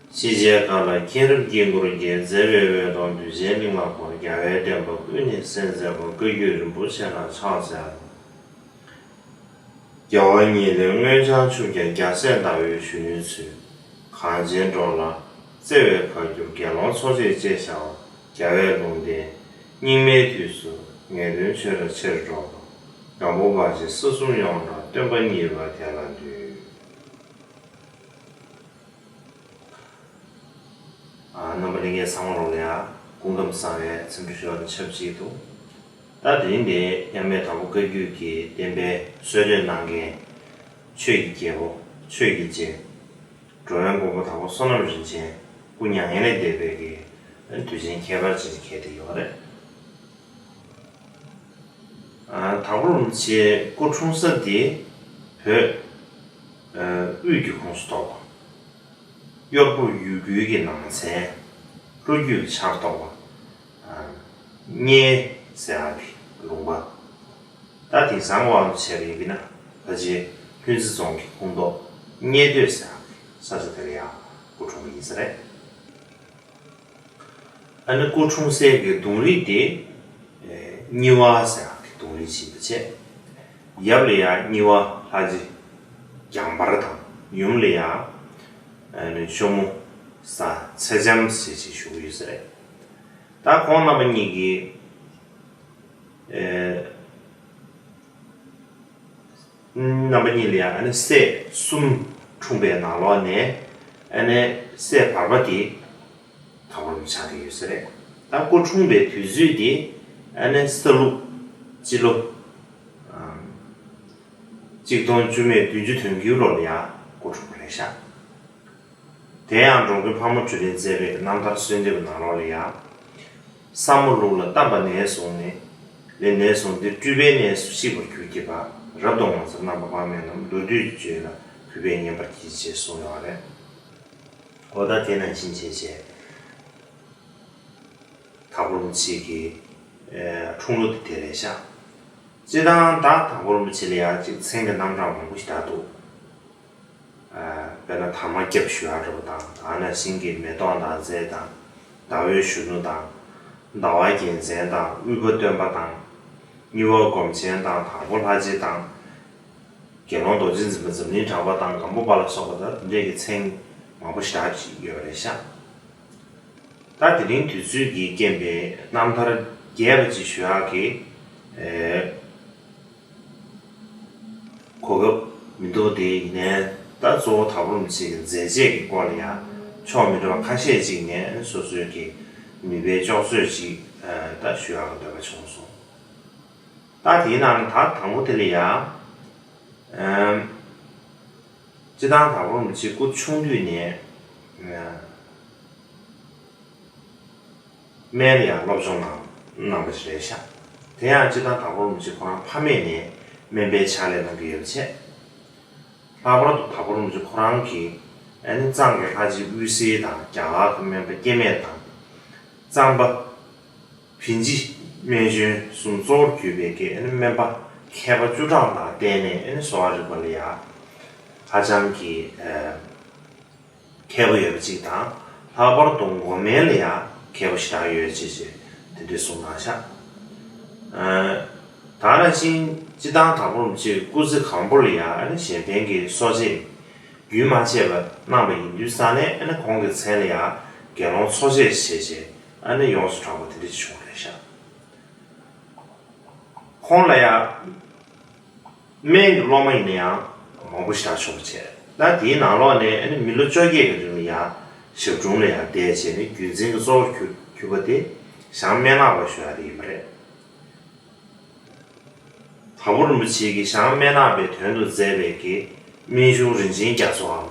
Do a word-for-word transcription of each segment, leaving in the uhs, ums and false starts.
ཕྱི་རྒྱལ་ཁག་ལ་མཁྱེན་རབ་དཀྱིལ་འཁོར་རྒྱས་མཛད་པའི་འོད་སྟོང་དུས་ཆེན་གླིང་ལ་བོར། རྒྱལ་བའི་བསྟན་པ་ཀུན་ནས་གསལ་མཛད་པ། བཀའ་བརྒྱུད་རིན་པོ་ཆེ་ལ་ཕྱག་འཚལ་ལོ། རྒྱལ་བ་ཉིད་ལས་མངོན་བྱང་ཆུབ་ཀྱང་། རྒྱལ་སྲས་ཟླ་འོད་གཞོན་ནུའི་ཚུལ། གངས་ཅན་འགྲོ་ལ་བརྩེ་བས་ཁ་བསྒྱུར། དགེ་སློང་ཚོགས་བཅས་བཅས་བྱ་བ། རྒྱལ་བའི་ལུང་བསྟན་སྙིགས་མའི་དུས་སུ། ངེས་དོན་ཆོས་ར་ཆེར་སྒྲོག་པ། སྒམ་པོ་པ་ཆེན་སྲིད་གསུམ་ཡོངས་གྲགས། སྟོན་པ་གཉིས་པ་དེ་ལ་འདུད། ཨ། རྣམ་པ་ལྷན་རྒྱས་ཚང་མ་ལོག་ལ་ཡ་སྐུ་ཁམས་བཟང་བའི་འཚམས་འདྲི་ཞུ་བ་དང་ཆབས་ཅིག་ཏུ། ད་དེ་རིང་འདི་མཉམ་མེད་དྭགས་པོ་བཀའ་བརྒྱུད་ཀྱི་བསྟན་པའི་སྲོལ་གཏོད་གནང་མཁན་ཆོས་ཀྱི་རྒྱལ་པོ་ཆོས་ཀྱི་རྗེ་འགྲོ་བའི་མགོན་པོ་དྭགས་པོ་བསོད་ནམས་རིན་ཆེན་སྐུ་མྱ་ངན་ལས་འདས་པའི་གི་དུས་ཆེན་ཁྱད་པར་ཅན་གྱི་གལ་ཏེ་ཡོད་རེད། ཨ། དྭགས་པོ་རིན་པོ་ཆེའི་སྐུ་འཁྲུངས་ས་དེ་བོད་ཨ་དབུས་ཀྱི་ཁོངས་སུ་གཏོགས་པ། གཡོར་པོ་ཡུལ་ཁུལ་གྱི་ནང་ཚན། ལྷོ་རྒྱུད་ཆར་གཏོགས་པ། ཨ། གཉལ་ཟེར་ཡག་གི་ལུང་པ། ད་དེང་སང་དབང་དུ་བྱས་པ་ཡིན་ན་ཕལ་ཆེར་ལྷུན་རྩེ་རྫོང་གི་ཁོངས་གཏོགས་གཉལ་སྟོད་ཟེར་ཡག་གི་ས་ཆ་དེ་ལ་ཡང་སྐུ་འཁྲུངས་པ་ཡིན་ས་རེད། ཨ་ནི་སྐུ་འཁྲུངས་སའི་གི་གདུང་རིགས་དེ་ཨེ་གཉི་བ་ཟེར་ཡག་གི་གདུང་རིགས་ཤིག་ཡིན་པ་བྱས། ཡབ་ལ་ཡང་གཉི་བ་ལྷ་རྗེ་འགྱངས་འབར་དང་། ཡུམ་ལ་ཡང་ཨ་ནི་ཤོ་མོ་ས་ཚེ་ལྕམ་ཞེས་ཞེས་ཞུ་གི་ཡོད་ས་རེད། ད་ཁོང་རྣམ་པ་གཉིས་ཀྱིས་ཨེ། རྣམ་པ་གཉིས་ལ་ཡང་ཨ་ནི་སྲས་གསུམ་འཁྲུངས་པའི་ནང་ལོགས་ནས་ཨ་ནི་སྲས་བར་པ་དེ་དྭགས་པོ་རིན་པོ་ཆེ་ཆགས་ཀྱི་ཡོད་ས་རེད། ད་སྐུ་འཁྲུངས་པའི་དུས་ཚོད་དེ་ཨ་ནི་ས་ལུག་སྤྱི་ལོ་ཨམ་གཅིག་སྟོང་བཅུ་མེད་བདུན་ཅུ་དོན་དགུའི་ལོ་ལ་ཡང་སྐུ་འཁྲུངས་པ་རེད་ཤག་དེ་ཡང་འགྲོ་མགོན་ཕག་མོ་གྲུ་ལེན་མཛད་པའི་རྣམ་ཐར་གསོལ་འདེབས་ནང་ལོགས་ལ་ཡང་། ས་མོ་ལུག་ལ་བལྟམས་པ་ནས་བཟུང་ནས། ལས་ནས་བཟུང་སྟེ་སྤྲུལ་པའི་གནས་སུ་གཤེགས་པར་གྱུར་ཅིག་པ། རབ་ཏུ་ངོ་མཚར་རྣམ་པར་སྤངས་པའི་ནམ། མདོ་སྡུད་བརྗོད་ལ་གུས་པས་ཉན་པར་གྱིས་ཅེས་གསུངས་ཡོད་རེད། འོ་ད་དེ་ནང་བཞིན་བྱས་བྱས། དྭགས་པོ་རིན་པོ་ཆེ་གི་ཨེ་འཁྲུངས་ལོ་དེ་དེ་རེད་ཤག་སྤྱིར་བཏང་ད་དྭགས་པོ་རིན་པོ་ཆེ་ལ་ཡང་ཅིག་མཚན་གྱི་རྣམ་གྲངས་མང་པོ་ཞིག་བཏགས་འདུག་ཨ། དཔེར་ན་དར་མ་སྐྱབས་ཞུ་ཡག་འདྲ་པོ་དང་། དེ་ནང་བཞིན་གྱི་མེ་ཏོག་མདངས་མཛད་དང་། ཟླ་འོད་གཞོན་ནུ་དང་། ཟླ་བ་རྒྱལ་མཚན་དང་། དབུས་པ་སྟོན་པ་དང་། གཉི་བ་སྒོམ་ཆེན་དང་། དྭགས་པོ་ལྷ་རྗེ་དང་། དགེ་སློང་རྡོ་རྗེ་འཛིན་པ་འཛམ་གླིང་གྲགས་པ་དང་། སྒམ་པོ་པ་ལ་སོགས་པ་དང་དེ་འདྲས་ཀྱི་མཚན་མང་པོ་ཞེ་དྲག་ཅིག་ཡོད་རེད་ཤག་ད་དེ་རིང་དུས་ཚོད་ཀྱིས་རྐྱེན་པས་རྣམ་ཐར་རྒྱས་པ་ཅིག་ཞུ་ཡག་གི་ཨེ། གོ་སྐབས་མི་འདུག་དེ་ཡིན་ནའི་ད་གཙོ་བོ་དྭགས་པོ་རིན་པོ་ཆེ་གི་མཛད་རྗེས་ཀྱི་སྐོར་ལ་ཡང་ཕྱོགས་མི་འདྲ་བ་ཁ་ཤས་ཅིག་ནས་སོ་སོའི་གི་ནུས་པའི་ལྕོགས་ཚོད་ཅིག་ཨ་ད་ཞུ་ཡག་གི་འདོད་པ་བྱུང་སོང་། ད་དེའི་ནང་ནས་ད་དང་པོ་དེ་ལ་ཡང་ཨམ། སྤྱིར་བཏང་དྭགས་པོ་རིན་པོ་ཆེ་སྐུ་ཆུང་དུས་ནས་ཨ། སྨན་ལ་ཡང་སློབ་སྦྱོང་གནང་གནང་བ་ཞིག་རེད་ཤག་དེ་ཡང་སྤྱིར་བཏང་དྭགས་པོ་རིན་པོ་ཆེ་ཁོ་རང་ཕ་མེས་ནས་སྨན་པའི་ཕྱག་ལས་གནང་གི་ཡོད་པ་བྱས། ལྷག་པར་དུ་དྭགས་པོ་རིན་པོ་ཆེ་ཁོ་རང་གིས་ཨ་ནི་གཙང་གི་ལྷ་རྗེ་དབུ་སེལ་དང་། རྒྱ་གར་གྱི་སྨན་པ་སྐྱེ་མེད་དང་། གཙང་པ་བིན་ཅི་སྨན་གཞོན་གསུམ་གཙོ་བོར་གྱུར་པའི་གི་ཨ་ནི་སྨན་པ་མཁས་པ་བཅུ་གྲངས་ལ་བརྟེན་ནས་ཨ་ནི་གསོ་བ་རིག་པ་ལ་ཡང་ཧ་ཅང་གི་ཨ། མཁས་པོ་ཡོད་པ་གཅིག་དང་། ལྷག་པར་དུ་མགོ་སྨན་ལ་ཡང་མཁས་པོ་ཞེ་དྲག་ཡོད་ཅེས་ཅེས་དེ་འདྲས་གསུངས་གནང་ཤག་ཨ། ད་ནང་བཞིན་སྤྱིར་བཏང་དྭགས་པོ་རིན་པོ་ཆེ་སྐུ་ཚེ་གང་པོ་ལ་ཡང་ཨ་ནི་གཞན་ཕན་གྱི་གསོ་དཔྱད་རྒྱུན་མ་ཆད་པར་གནང་བ་ཡིན་དུས་ཙང་ནས། ཨ་ནི་ཁོང་གི་མཚན་ལ་ཡང་དགེ་སློང་འཚོ་བྱེད་ཅེས་ཅེས་ཨ་ནི་ཡོངས་སུ་གྲགས་པ་དེ་འདྲས་བྱུང་བ་རེད་ཤག་ཁོང་ལ་ཡང་སྨན་གྱི་སློབ་མ་ཡིན་ན་ཡང་མང་པོ་ཞེ་དྲག་བྱུང་བ་བྱས། ད་དེའི་ནང་ལོགས་ནས་ཨ་ནི་མི་ལོ་བཅོ་བརྒྱད་ཀྱི་རིང་ལ་ཡང་ཞབས་དྲུང་ལ་ཡང་བསྡད་བྱས་ནས་རྒྱུན་འཛིན་གྱི་གཙོ་བོར་གྱུར་གྱུར་པ་དེ་ཞང་སྨན་བླ་པ་ཞུ་ཡག་དེ་ཡིན་པ་རེད། དྭགས་པོ་རིན་པོ་ཆེ་གིས་ཞང་སྨན་བླ་པའི་དོན་དུ་མཛད་པའི་གི་སྨན་གཞུང་རིན་ཆེན་རྒྱ་མཚོའམ།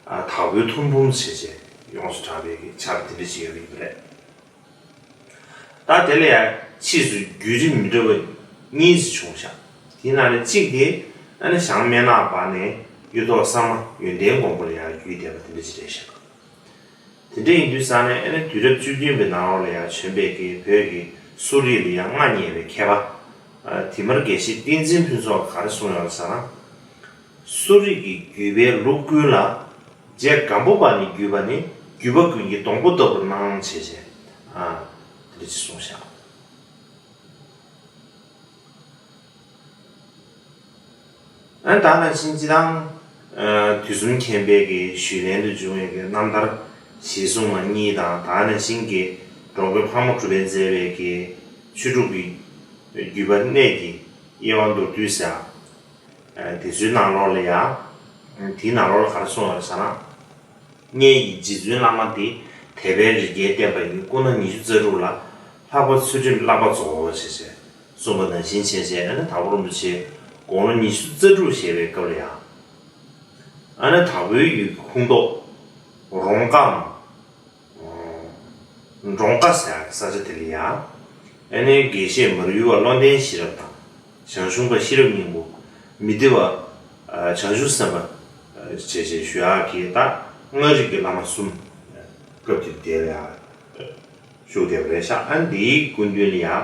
ཨ། དྭགས་པོའི་ཐུན་འབུམ་ཞེས་བྱས་ཡོངས་སུ་གྲགས་པའི་གི་ཆར་དེ་འདྲ་ཞིག་ཡོད་པ་ཡིན་པ་རེད། ད་དེ་ལ་ཡང་ཕྱིས་སུ་བརྒྱུད་རིམ་མི་འདྲ་བ་གཉིས་ཤིག་བྱུང་ཤག་དེའི་ནང་ནས་གཅིག་དེ་ཨ་ནི་ཞང་སྨན་བླ་པ་ནས་གཡུ་ཐོག་ས་མ་ཡོན་ཏན་མགོན་པོ་ལ་ཡང་བརྒྱུད་བསྡད་པ་དེ་འདྲ་ཅིག་རེད་ཤག་དེ་འདྲ་ཡིན་དུས་ཙང་ནས་ཨ་ནི་དུས་རབས་བཅུ་བདུན་པའི་ནང་ལོགས་ལ་ཡང་བྱོན་པའི་གི་བོད་ཀྱི་གསོ་རིག་ལ་ཡང་མངའ་བརྙེས་པའི་མཁས་པ། ཨ། དེ་མར་དགེ་བཤེས་བསྟན་འཛིན་ཕུན་ཚོགས་ག་རེ་གསུངས་ཡོད་ཟེར་ན། གསོ་རིག་གི་བརྒྱུད་པའི་ལུགས་ཀུན་ལ་རྗེ་སྒམ་པོ་པ་ནས་བརྒྱུད་པ་ནི་ བརྒྱུད་པ་ཀུན་གྱི་སྡོང་པོ་ལྟ་བུར་སྣང་བྱས་བྱས། ཨ། དེ་འདྲ་ཅིག་གསུངས་ཤག་ཨ་ནི་ད་ནང་བཞིན་སྤྱིར་བཏང་། ཨ། དུས་གསུམ་མཁྱེན་པའི་གི་ཞུས་ལན་དུ་བྱུང་བའི་གི་རྣམ་ཐར་ཞེས་གསུངས་པ་གཉིས་དང་། ད་ནང་བཞིན་གྱི་འགྲོ་མགོན་ཕག་མོ་གྲུ་པས་མཛད་པའི་གི་ཆོས་དྲུག་གི་བརྒྱུད་པ་གནད་ཀྱི་དབྱེ་བ་མདོར་བསྡུས་ཟེར། ཨ། དེ་ཚོའི་ནང་ལོགས་ལ་ཡང་། དེའི་ནང་ལོགས་ལ་ག་རེ་གསུངས་ཡོད་རེད་ཟེར་ན། སྔོན་གྱི་རྗེ་བཙུན་བླ་མ་དེ་དད་པའི་རི་རྒྱལ་བསྟན་པ་ཡི། སྐུ་ན་ཉི་ཤུ་རྩ་དྲུག་ལ། ལྷག་པ་ཚུལ་ཁྲིམས་བསླབ་པ་རྫོགས། ཞེས་བྱས་གསུངས་པ་ནང་བཞིན་བྱས་བྱས། ཨ་ནི་དྭགས་པོ་རིན་པོ་ཆེ་དགུང་ལོ་ཉི་ཤུ་རྩ་དྲུག་བཞེས་པའི་སྐབས་ལ་ཡང་། ཨ་ནི་དྭགས་པོའི་ཡུལ་གྱི་ཁོངས་གཏོགས་རོང་ཀའམ་འབྲོང་ཀ་ཟེར་ཡག་གི་ས་ཆ་དེ་ལ་ཡང་། ཨ་ནི་དགེ་བཤེས་མར་ཡུལ་བ་བློ་ལྡན་ཤེས་རབ་དང་། ཞང་ཞུང་པ་ཤེས་རབ་སྙིང་པོ། མི་ཏི་བ་བྱང་ཆུབ་སེམས་དཔའ་བྱས་བྱས་ཞུ་ཡག་གི་ད་མངའ་རིས་ཀྱི་བླ་མ་གསུམ་སྐབས་དེ་དེ་ལ་ཡང་བཞུགས་བསྡད་པ་རེད་ཤག་ཨ་ནི་དེའི་སྐུ་མདུན་ལ་ཡང་།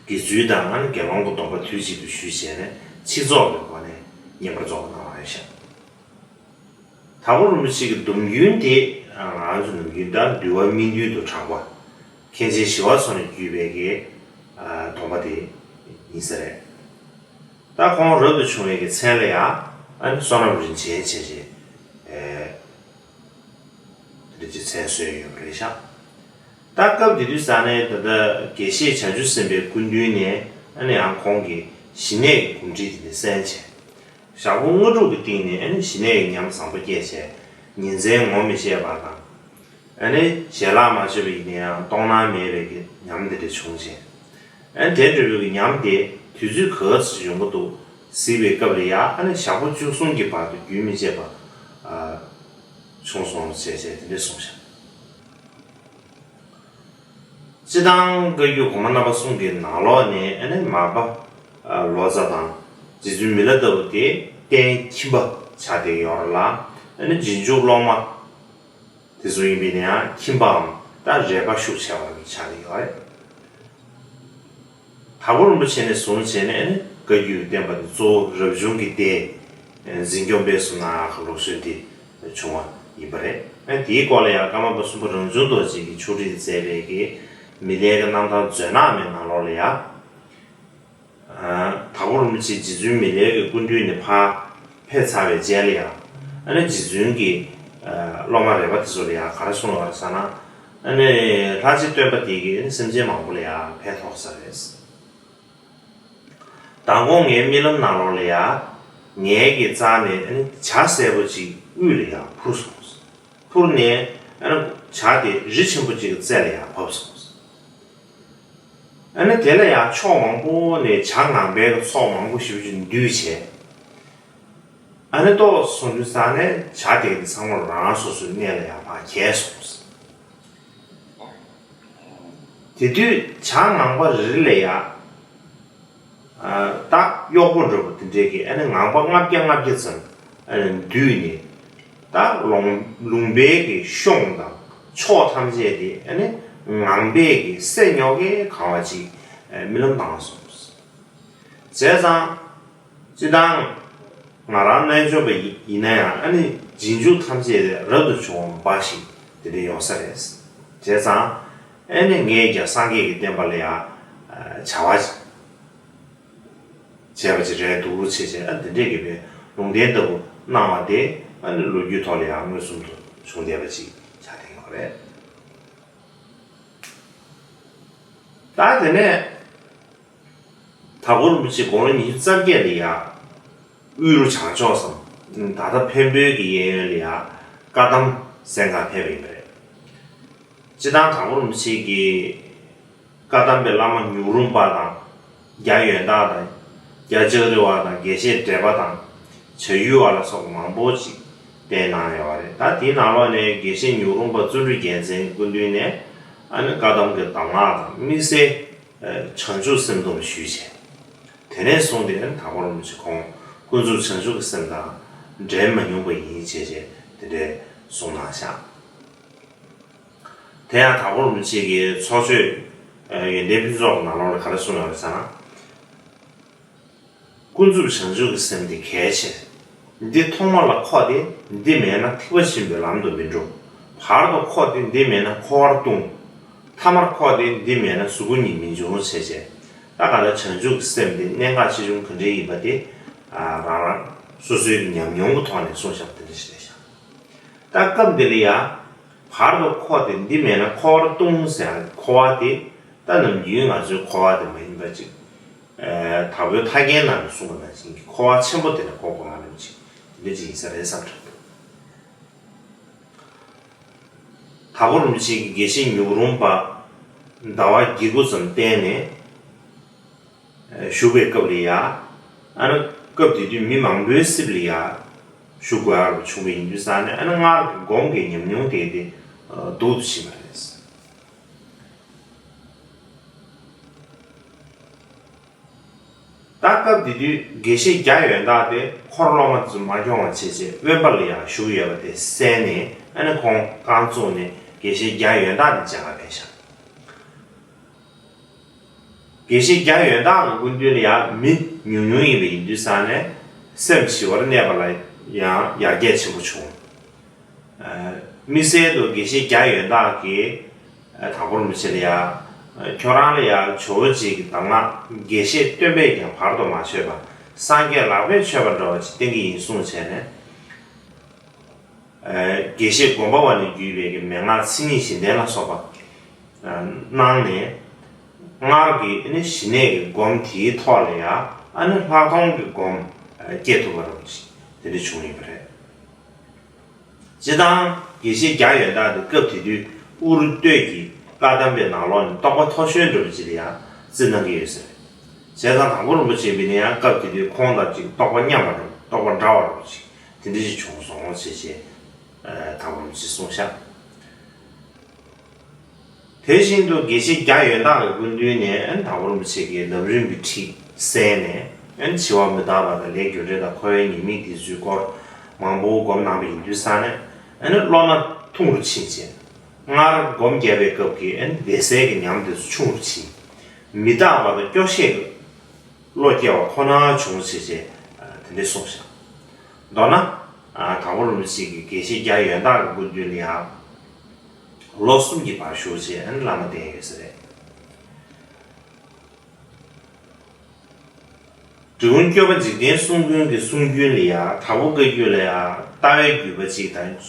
དགེ་ཚུལ་དང་། ཨ་ནི་དགེ་སློང་གི་སྡོམ་པ་དུས་གཅིག་ཏུ་ཞུས་བྱས་ནས་ཆིག་རྫོགས་ཀྱི་སྒོ་ནས་བསྙེན་པར་རྫོགས་པ་གནང་བ་རེད་ཤག་དྭགས་པོ་རིན་པོ་ཆེ་གི་སྡོམ་རྒྱུན་དེ། ང་རང་ཚོ་ནམ་རྒྱུན་ད་འདུལ་བ་སྨིན་གྲོལ་དུ་གྲགས་པ། མཁན་ཆེན་ཞི་བ་འཚོ་ནས་བརྒྱུད་པའི་གི་སྡོམ་པ་དེ་ཡིན་ས་རེད། ད་ཁོང་རབ་ཏུ་བྱུང་བའི་གི་མཚན་ལ་ཡང་། ཨ་ནི་བསོད་ནམས་རིན་ཆེན་བྱས་བྱས། དེ་འདྲ་ཅིག་མཚན་གསོལ་ཡོད་པ་རེད་ཤག་ད་སྐབས་དེ་དུས་ས་ནས་ད་ལྟ་དགེ་བཤེས་བྱང་ཆུབ་སེམས་དཔའི་སྐུ་མདུན་ནས། ཨ་ནི་ཡང་ཁོང་གིས་ཞི་གནས་ཀྱི་གོམས་འདྲིས་དེ་འདྲ་གསན་བྱས། ཞག་པོ་ལྔ་དྲུག་གི་སྟེང་ནས། ཨ་ནི་ཞི་གནས་ཀྱི་ཉམས་བཟང་པོ་སྐྱེས་བྱས། ཉིན་མཚན་ངོ་མི་ཤེས་པ་དང་། ཨ་ནི་ཞལ་ལག་མ་མཆོད་པ་ཡིན་ན་ཡང་ལྟོགས་སྣང་མེད་པའི་གི་ཉམས་དེ་འདྲ་བྱུང་བྱས། ཨ་ནི་དེ་འདྲ་བའི་གི་ཉམས་དེ་དུས་ཚོད་ག་ཚོད་ཡོང་གི་འདུག་གཟིགས་པའི་སྐབས་ལ་ཡང་། ཨ་ནི་ཞག་པོ་བཅུ་གསུམ་གྱི་བར་དུ་རྒྱུན་མི་ཆད་པ་ཨ་བྱུང་སོང་ཟེར་བྱས་དེ་འདྲ་གསུངས་ཤག་སྤྱིར་བཏང་བཀའ་བརྒྱུད་གོང་མ་རྣམ་པ་གསུམ་གྱི་ནང་ལོགས་ནས། ཨ་ནི་མར་པ་ལོ་ཙཱ་དང་རྗེ་བཙུན་མི་ལ་ལྟ་བུ་དེ་རྟེན་ཁྱིམ་པ་ཆགས་བསྡད་ཡོད་རེད་ལ། ཨ་ནི་རྗེས་འཇུག་སློབ་མ་དེ་ཚོ་ཡིན་པས་ན་ཡང་ཁྱིམ་པའམ་ད་རས་པ་ཤུགས་ཆེ་བ་ཆགས་བསྡད་ཡོད་རེད། དྭགས་པོ་རིན་པོ་ཆེ་ནས་བཟུང་བྱས་ནས་ནི་བཀའ་བརྒྱུད་བསྟན་པ་འདི་གཙོ་བོ་རབ་བྱུང་གི་སྡེ་འཛིན་སྐྱོང་སྤེལ་གསུམ་གནང་ཡག་གི་ལུགས་སྲོལ་འདི་བྱུང་བ་ཡིན་པ་རེད། ཨ་དེའི་སྐོར་ལ་ཡང་ཀརྨ་པ་གསུམ་པ་རང་བྱུང་རྡོ་རྗེ་གིས་ཕྱོགས་སྒྲིག་མཛད་པའི་གི་མི་ལའི་གི་རྣམ་ཐར་མཛོད་ནག་མའི་ནང་ལོགས་ལ་ཡང་། ཨ་དྭགས་པོ་རིན་པོ་ཆེ་རྗེ་བཙུན་མི་ལའི་གི་སྐུ་མདུན་ནས་ཕར་ཕེབས་ཚར་བའི་རྗེས་ལ་ཡང་། ཨ་ནི་རྗེ་བཙུན་གྱི་ཨ་སློབ་མ་རས་པ་དེ་ཚོ་ལ་ཡང་ག་རེ་གསུངས་ཡོད་རེད་ཟེར་ན། ཨ་ནི་ལྷ་རྗེ་སྟོན་པ་དེ་གིས་ཨ་ནི་སེམས་ཅན་མང་པོ་ལ་ཡང་ཕན་ཐོགས་ས་རེད། མདང་དགོང་ངའི་རྨི་ལམ་ནང་ལོགས་ལ་ཡང་། ངའི་གི་རྩ་ནས་ཨ་ནི་བྱ་སེར་པོ་ཅིག་དབུས་ལ་ཡང་འཕུར་སོང་། འཕུར་ནས་ཨ་ནི་བྱ་དེ་རི་ཆེན་པོ་ཅིག་གི་རྩེ་ལ་ཡང་བབས་སོང་། ཨ་ནི་དེ་ལ་ཡང་ཕྱོགས་མང་པོ་ནས་བྱ་ངང་པའི་གི་ཚོགས་མང་པོ་ཞེ་པོ་ཅིག་འདུས་བྱས། ཨ་ནི་ཏོག་སོང་དུས་ཙ་ནས་བྱ་དེ་གི་ཚང་མ་རང་སོ་སོའི་གནས་ལ་ཡང་ཕར་གྱེས་སོང་། དེ་དུས་བྱ་ངང་པ་རེ་རེ་ལ་ཡང་། ཨ་ད་གཡོག་པོ་འདྲ་པོ་དེ་འདྲས་ཀྱིས་ཨ་ནི་ངང་པ་ལྔ་བརྒྱ་ལྔ་བརྒྱ་ཙམ་ཨ་ནི་བསྡུས་ནས། ད་ལུང་ལུང་པའི་གི་གཤོང་དང་ཕྱོགས་ཐམས་ཅད་དེ་ཨ་ནི་ངང་པས་ཀྱི་སེ་སྨྱོ་གིས་གང་བ་ཅིག་ཨ་རྨི་ལམ་བཏང་སོང་། བྱས་ཙང་། སྤྱིར་བཏང་ང་རང་རྣལ་འབྱོར་པ་ཡིན་ན་ཡང་། ཨ་ནི་རྗེས་འཇུག་ཐམས་ཅད་རབ་ཏུ་བྱུང་བ་འབའ་ཞིག་དེ་འདྲ་ཡོང་ས་རེད། བྱས་ཙང་ཨ་ནི་ངས་ཀྱང་སངས་རྒྱས་ཀྱི་བསྟན་པ་ལ་ཡང་བྱ་བ་བྱས་པ་ཅིག་རེད་འདུག་བྱས་བྱས། ཨ་འདི་འདྲས་ཀྱི་བའི་ལུང་བསྟན་ལྟ་བུ་གནང་བ་དེ་ཨ་ནི་ལོ་རྒྱུས་ཐོག་ལ་ཡང་མངོན་སུམ་དུ་བྱུང་བསྡད་པ་ཅིག་ཆགས་བསྡད་ཡོད་རེད། ད་དེ་ནས། དྭགས་པོ་རིན་པོ་ཆེ་དགུང་ལོ་ཉི་ཤུ་རྩ་བརྒྱད་ལ་ཡང་དབུས་རུ་བྱང་ཕྱོགས་སམ། ད་ལྟ་འཕན་པོའི་གི་གཡས་གཡོན་ལ་ཡང་བཀའ་གདམས་གསན་གར་ཕེབས་པ་ཡིན་པ་རེད། སྤྱིར་བཏང་དྭགས་པོ་རིན་པོ་ཆེ་གིས་བཀའ་གདམས་པའི་བླ་མ་ཉུག་རུམ་པ་དང་། རྒྱ་ཡོན་བདག་དང་། རྒྱ་ལྕགས་རི་བ་དང་། དགེ་བཤེས་བགྲེས་པ་དང་། བྱ་ཡུལ་བ་ལ་སོགས་པ་མང་པོ་ཅིག་བསྟེན་གནང་ཡོད་པ་རེད། ད་དེའི་ནང་ལོགས་ནས་དགེ་བཤེས་ཉུག་རུམ་པ་བརྩོན་འགྲུས་རྒྱལ་མཚན་སྐུ་མདུན་ནས་ཨ་ནི་བཀའ་གདམས་ཀྱི་གདམས་ངག་དང་། དམིགས་བསལ་བྱང་ཆུབ་སེམས་སྡོམ་ཞུས་བྱས། དེ་ནས་བཟུང་སྟེ་ཨ་ནི་དྭགས་པོ་རིན་པོ་ཆེ་ཁོང་ཀུན་རྫོབ་བྱང་ཆུབ་ཀྱི་སེམས་དང་འབྲལ་མ་མྱོང་པ་ཡིན་བྱས་བྱས་དེ་འདྲའི་གསུངས་གནང་ཤག་དེ་ཡང་དྭགས་པོ་རིན་པོ་ཆེ་གི་ཚོགས་ཆོས་ཡོན་ཏན་ཕུན་ཚོགས་ཀྱི་ནང་ལོགས་ལ་ག་རེ་གསུངས་ཡོད་རེད་ཟེར་ན། ཀུན་རྫོབ་བྱང་ཆུབ་ཀྱི་སེམས་དེ་གལ་ཆེ། འདི་ཐོག་མ་ལ་ཁོག་སྟེ། འདི་མེད་ན་ཐེག་པ་ཆེན་པོའི་ལམ་དུ་མི་འགྲོ། བར་དུ་འཁོར་ཏེ་འདི་མེད་ན་འཁོར་བར་ལྟུང་། ཐ་མར་འཁོར་ཏེ་འདི་མེད་ན་གཟུགས་སྐུ་ཉིད་མི་འབྱུང་བྱས་བྱས། ད་ག་ལ་བྱང་ཆུབ་ཀྱི་སེམས་དེ་གནད་འགག་ཆེ་ཆུང་ག་འདྲ་ཡིན་པ་དེ་རང་རང་སོ་སོའི་ཉམས་མྱོང་གི་ཐོག་ནས་གསུངས་བཞག་དེ་འདྲ་ཞིག་རེད་ཤག་ད་སྐབས་འདི་ལ་ཡ། བར་དུ་འཁོར་ཏེ་འདི་མེད་ན་འཁོར་བར་ལྟུང་ཟེར་ཡ་འཁོར་བ་དེ་ད་ནམ་རྒྱུན་ང་ཚོའི་འཁོར་བ་དེ་མ་ཡིན་པ་ཅིག་ཨ། དྭགས་པོའི་ཐར་རྒྱན་ནང་ལ་གསུངས་པ་ནང་བཞིན་གྱི་འཁོར་བ་ཆེན་པོ་དེ་ལ་གོ་དགོས་ཡ་རེད་ཅིག་དེ་འདྲ་ཅིག་ཡིན་ས་རེད་བསམ་དྲན་འདུག་དྭགས་པོ་རིན་པོ་ཆེ་གིས་དགེ་བཤེས་ཉུག་རུམ་པ་ཟླ་བ་བརྒྱད་དགུ་ཙམ་བསྟེན་ནས་བཞུགས་པའི་སྐབས་ལ་ཡ། ཨ་ནི་སྐབས་དེ་དུས་མི་མང་པོའི་གསེབ་ལ་ཡ་བཞུགས་དགོས་ཡག་བྱུང་བ་ཡིན་དུས་ཙང་ནས། ཨ་ནི་སྔར་གྱི་སྒོམ་གྱི་ཉམས་མྱོང་དེ་དེ་སྡུག་ཏུ་ཕྱིན་པ་རེད། ད་སྐབས་དེ་དུས་དགེ་བཤེས་བརྒྱ་ཡོད་མདའ་དེ་འཁོར་སློབ་མ་ཚོས་མ་འཁྱོངས་པ་བྱས་བྱས་དབེན་པ་ལ་ཡང་བཞུགས་ཡོད་པ་དེ་གསན་ནས། ཨ་ནི་ཁོང་རྐང་བཙུགས་ནས་དགེ་བཤེས་བརྒྱ་ཡོད་མདའ་དེ་མཇལ་ཁ་ཕེབས་ཤག་དགེ་བཤེས་བརྒྱ་ཡོད་མདའ་གི་སྐུ་མདུན་ལ་ཡང་མི་ཉུང་ཉུང་ཡིན་པ་ཡིན་དུས་ཙང་ནས། སེམས་ཞི་བར་གནས་པ་ལ་ཡང་ཡར་རྒྱས་ཆེན་པོ་བྱུང་། དམིགས་བསལ་དུ་དགེ་བཤེས་བརྒྱ་ཡོད་མདའ་གིས་དྭགས་པོ་རིན་པོ་ཆེ་ལ་ཡ། ཁྱོད་རང་ལ་ཡ་ཇོ་བོ་རྗེ་གི་གདམས་ངག་དགེ་བཤེས་སྟོན་པས་ཀྱང་བར་དུ་མ་ཆོད་པ། སངས་རྒྱས་ལག་པས་ཆོད་པ་འདྲ་བ་ཅིག་བསྟན་གྱི་ཡིན་གསུངས་བྱས་ནས། དགེ་བཤེས་སྒོམ་པ་བ་ནས་བརྒྱུད་པའི་གི་མན་ངག་མཚན་ཉིད་བཞི་ལྡན་ལ་སོགས་པ་གནང་ནས། སྔར་གྱི་ཨ་ནི་ཞི་གནས་ཀྱི་སྒོམ་དེའི་ཐོག་ལ་ཡ། ཨ་ནི་ལྷག་མཐོང་གི་སྒོམ་སྐྱེ་ཐུབ་པ་རུ་ཞིག་དེ་འདྲ་བྱུང་ཡོད་པ་རེད། སྤྱིར་བཏང་དགེ་བཤེས་བརྒྱ་ཡོད་མདའ་དེ་སྐབས་དེ་དུས་ཨུ་རུ་སྟོད་ཀྱི་བཀའ་གདམས་པའི་ནང་ལོགས་ནས་རྟོགས་པ་མཐོ་ཤོས་འདྲ་བོ་ཅིག་ལ་ཡང་བརྩི་གནང་གི་ཡོད་ས་རེད། བྱས་ཙང་དྭགས་པོ་རིན་པོ་ཆེ་ཡིན་པ་ཡིན་ན་ཡང་སྐབས་དེ་དུས་ཁོང་དང་ཅིག་རྟོགས་པ་མཉམ་པ་རེད། རྟོགས་པ་འདྲ་བ་རེད་ཅིག་དེ་འདྲ་ཞིག་བྱུང་སོང་ཞེས་བྱས། དྭགས་པོ་རིན་པོ་ཆེས་གསུངས་ཤག་དེ་བཞིན་དུ་དགེ་བཤེས་བརྒྱ་ཡོད་མདའ་གི་སྐུ་མདུན་ནས་དྭགས་པོ་རིན་པོ་ཆེ་གིས་ལམ་རིམ་གྱི་ཁྲིད་གསན་ནས། འཆི་བ་མི་རྟག་པ་དང་ལས་རྒྱུ་འབྲས་དང་འཁོར་བའི་ཉེས་དམིགས་དེ་ཚོའི་སྐོར་མང་པོ་སྒོམ་གནང་བ་ཡིན་དུས་ཙང་ནས། བློ་སྣ་ཐུང་རུ་ཕྱིན་བྱས། སྔར་སྒོམ་བརྒྱབ་པའི་སྐབས་ཀྱི་བདེ་གསལ་གྱི་ཉམས་དེ་ཚོ་ཆུང་རུ་ཕྱིན། མི་རྟག་པ་དང་སྐྱོ་ཤས་ཀྱི་བློ་སྐྱེ་བ་ཁོ་ན་བྱུང་ཞེས་བྱས་དེ་འདྲ་གསུངས་ཤག་མདོར་ན། དྭགས་པོ་རིན་པོ་ཆེ་གིས་དགེ་བཤེས་བརྒྱ་ཡོད་མདའ་གི་སྐུ་མདུན་ལ་ཡང་ལོ་གསུམ་གྱི་བར་བཞུགས་བྱས་བླ་མ་བསྟེན་ཡོད་ས་རེད། འབྲི་གུང་སྐྱོབ་པ་འཇིག་རྟེན་གསུམ་མགོན་གྱི་གསུང་རྒྱུན་ལ་ཡང་དྭགས་པོ་བཀའ་བརྒྱུད་ལ་ཡང་ལྟ་བའི་བརྒྱུད་པ་གཅིག་དང་།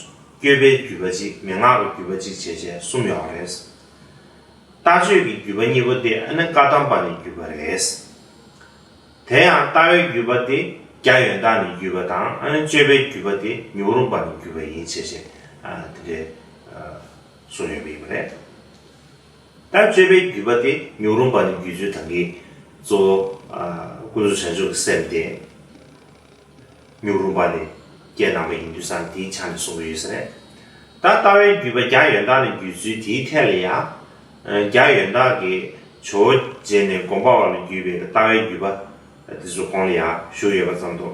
སྤྱོད་པའི་བརྒྱུད་པ་གཅིག་མན་ངག་གི་བརྒྱུད་པ་གཅིག་བྱས་བྱས་གསུམ་ཡོད་རེད། ལྟ་སྤྱོད་ཀྱི་བརྒྱུད་པ་གཉིས་པོ་དེ་ཨ་ནི་བཀའ་གདམས་པ་ནས་བརྒྱུད་པ་རེད། དེ་ཡང་ལྟ་བའི་བརྒྱུད་པ་དེ་བརྒྱ་ཡོད་མདའ་ནས་བརྒྱུད་པ་དང་། ཨ་ནི་སྤྱོད་པའི་བརྒྱུད་པ་དེ་ཉུག་རུམ་པ་ནས་བརྒྱུད་པ་ཡིན་ཞེས་བྱས་དེ་འདྲའི་གསུངས་ཡོད་པ་ཡིན་པ་རེད། ད་སྤྱོད་པའི་བརྒྱུད་པ་དེ་ཉུག་རུམ་པ་ནས་བརྒྱུད་ཚུལ་དང་གི་གཙོ་བོ་ཀུན་རྫོབ་བྱང་ཆུབ་ཀྱི་སེམས་དེ། ཉུག་རུམ་པ་ནས་སྐྱེས་གནང་བ་ཡིན་དུས་ཙང་དེའི་ཆ་ནས་གསུང་གི་ཡོད་ས་རེད། ད་ལྟ་བའི་བརྒྱུད་པ་བརྒྱ་ཡོད་མདའ་ནས་བརྒྱུད་ཚུལ་དེའི་ཐད་ལ་ཡང་། བརྒྱ་ཡོད་མདའ་གིས་ཇོ་བོ་རྗེ་ནས་དགོངས་པ་བ་ལ་བརྒྱུད་པའི་ལྟ་བའི་བརྒྱུད་པ་དེ་ཚོ་ཁོང་ལ་ཡང་བཞུགས་ཡོད་པ་ཙམ་དུ་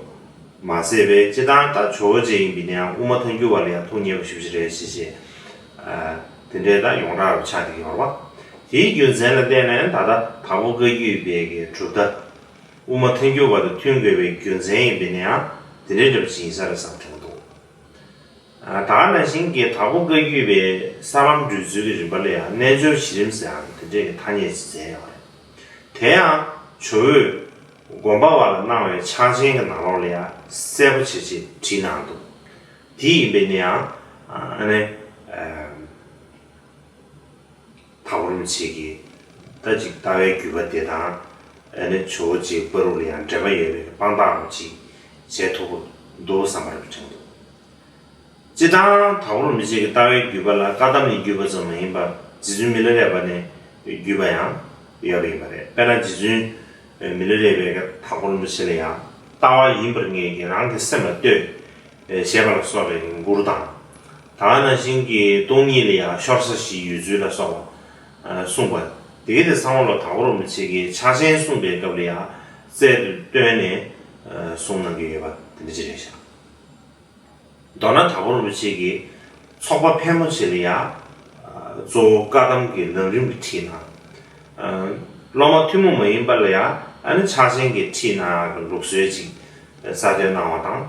མ་ཟད་པའི། སྤྱིར་བཏང་ད་ཇོ་བོ་རྗེ་ཡིན་པ་ཡིན་ན་ཡང་དབུ་མ་ཐལ་འགྱུར་བ་ལ་ཡང་ཐུགས་མཉེས་པ་ཞེ་པོ་ཅིག་རེད་ཞེས་བྱས། དེ་འདྲའི་ད་ཡོངས་གྲགས་རུ་ཆགས་བསྡད་ཡོད་རེད་པ། དེའི་རྒྱུ་མཚན་ལ་བརྟེན་ནས་ད་ལྟ་དྭགས་པོ་བཀའ་བརྒྱུད་པའི་གི་གྲུབ་མཐའ་དབུ་མ་ཐལ་འགྱུར་བ་དང་མཐུན་དགོས་པའི་རྒྱུ་མཚན་ཡིན་པ་ཡིན་ན་ཡང་དེ་འདྲའི་འདྲ་པོ་ཅིག་ཡིན་ས་རེད་བསམ་དྲན་འདུག་ད་ག་ནང་བཞིན་གྱི་དྭགས་པོ་བཀའ་བརྒྱུད་པའི་ས་ལམ་བགྲོད་ཚུལ་གྱི་རིམ་པ་ལ་ཡང་རྣལ་འབྱོར་གཞི་རིམ་ཟེར་ཡང་དེ་འདྲའི་གི་ཐ་སྙད་ཅིག་མཛད་ཡོད་རེད། དེ་ཡང་ཇོ་བོས་དགོངས་པ་བ་ལ་གནང་བའི་ཕྱག་ཆེན་གྱི་ནང་ལོགས་ལ་ཡང་གསལ་པོ་བྱས་བྱས་བྲིས་གནང་འདུག་དེ་ཡིན་པ་ཡིན་ན་ཡང་ཨ་ནི། དྭགས་པོ་རིན་པོ་ཆེ་གིས་ད་ཅིག་ལྟ་བའི་བརྒྱུད་པ་དེ་དང་། ཨ་ནི་ཇོ་བོ་རྗེའི་བར་དུ་ལ་ཡང་འབྲེལ་བ་ཡོད་པའི་དཔང་རྟགས་རུ་ཅིག་བྱེད་ཐུབ་ཀྱི་འདུག་བསམ་པ་རེ་དྲན་འདུག་སྤྱིར་བཏང་དྭགས་པོ་རིན་པོ་ཆེ་གི་ལྟ་བའི་བརྒྱུད་པ་ལ་བཀའ་གདམས་ནས་བརྒྱུད་པ་ཙམ་མ་ཡིན་པར་རྗེ་བཙུན་མི་ལ་རས་པ་ནས་བརྒྱུད་པ་ཡང་ཡོད་པ་ཡིན་པ་རེད། དཔེར་ན་རྗེ་བཙུན་མི་ལ་རས་པས་དྭགས་པོ་རིན་པོ་ཆེ་ལ་ཡང་ལྟ་བ་ཡིན་པར་ངེས་ཀྱིས་རང་གི་སེམས་ལ་ལྟོས། ཞེས་པ་ལ་སོགས་པའི་མགུར་དང་། ད་ག་ནང་བཞིན་གྱི་སྟོང་ཉིད་ལ་ཡང་ཤོར་ས་ཞིག་ཡོད་ཚུལ་ལ་སོགས་པ་གསུངས་པ། དེ་གའི་དེ་ཚང་མ་ལ་དྭགས་པོ་རིན་པོ་ཆེ་གིས་ཕྱག་ཆེན་གསུངས་པའི་སྐབས་ལ་ཡང་རྩལ་དུ་བཏོན་ནས་གསུང་གནང་གི་ཡོད་པ་དེ་འདྲ་ཅིག་རེད་ཤག་མདོར་ན་དྭགས་པོ་རིན་པོ་ཆེ་གིས་ཚོགས་པ་ཕལ་མོ་ཆེ་ལ་ཡང་གཙོ་བོ་བཀའ་གདམས་ཀྱི་ལམ་རིམ་གྱི་ཁྲིད་གནང་། སློབ་མ་ཐུན་མོང་མ་ཡིན་པ་ལ་ཡང་ཨ་ནི་ཕྱག་ཆེན་གྱི་ཁྲིད་གནང་ཡག་གི་ལུགས་སྲོལ་ཅིག་གསར་གཏོད་གནང་བ་དང་།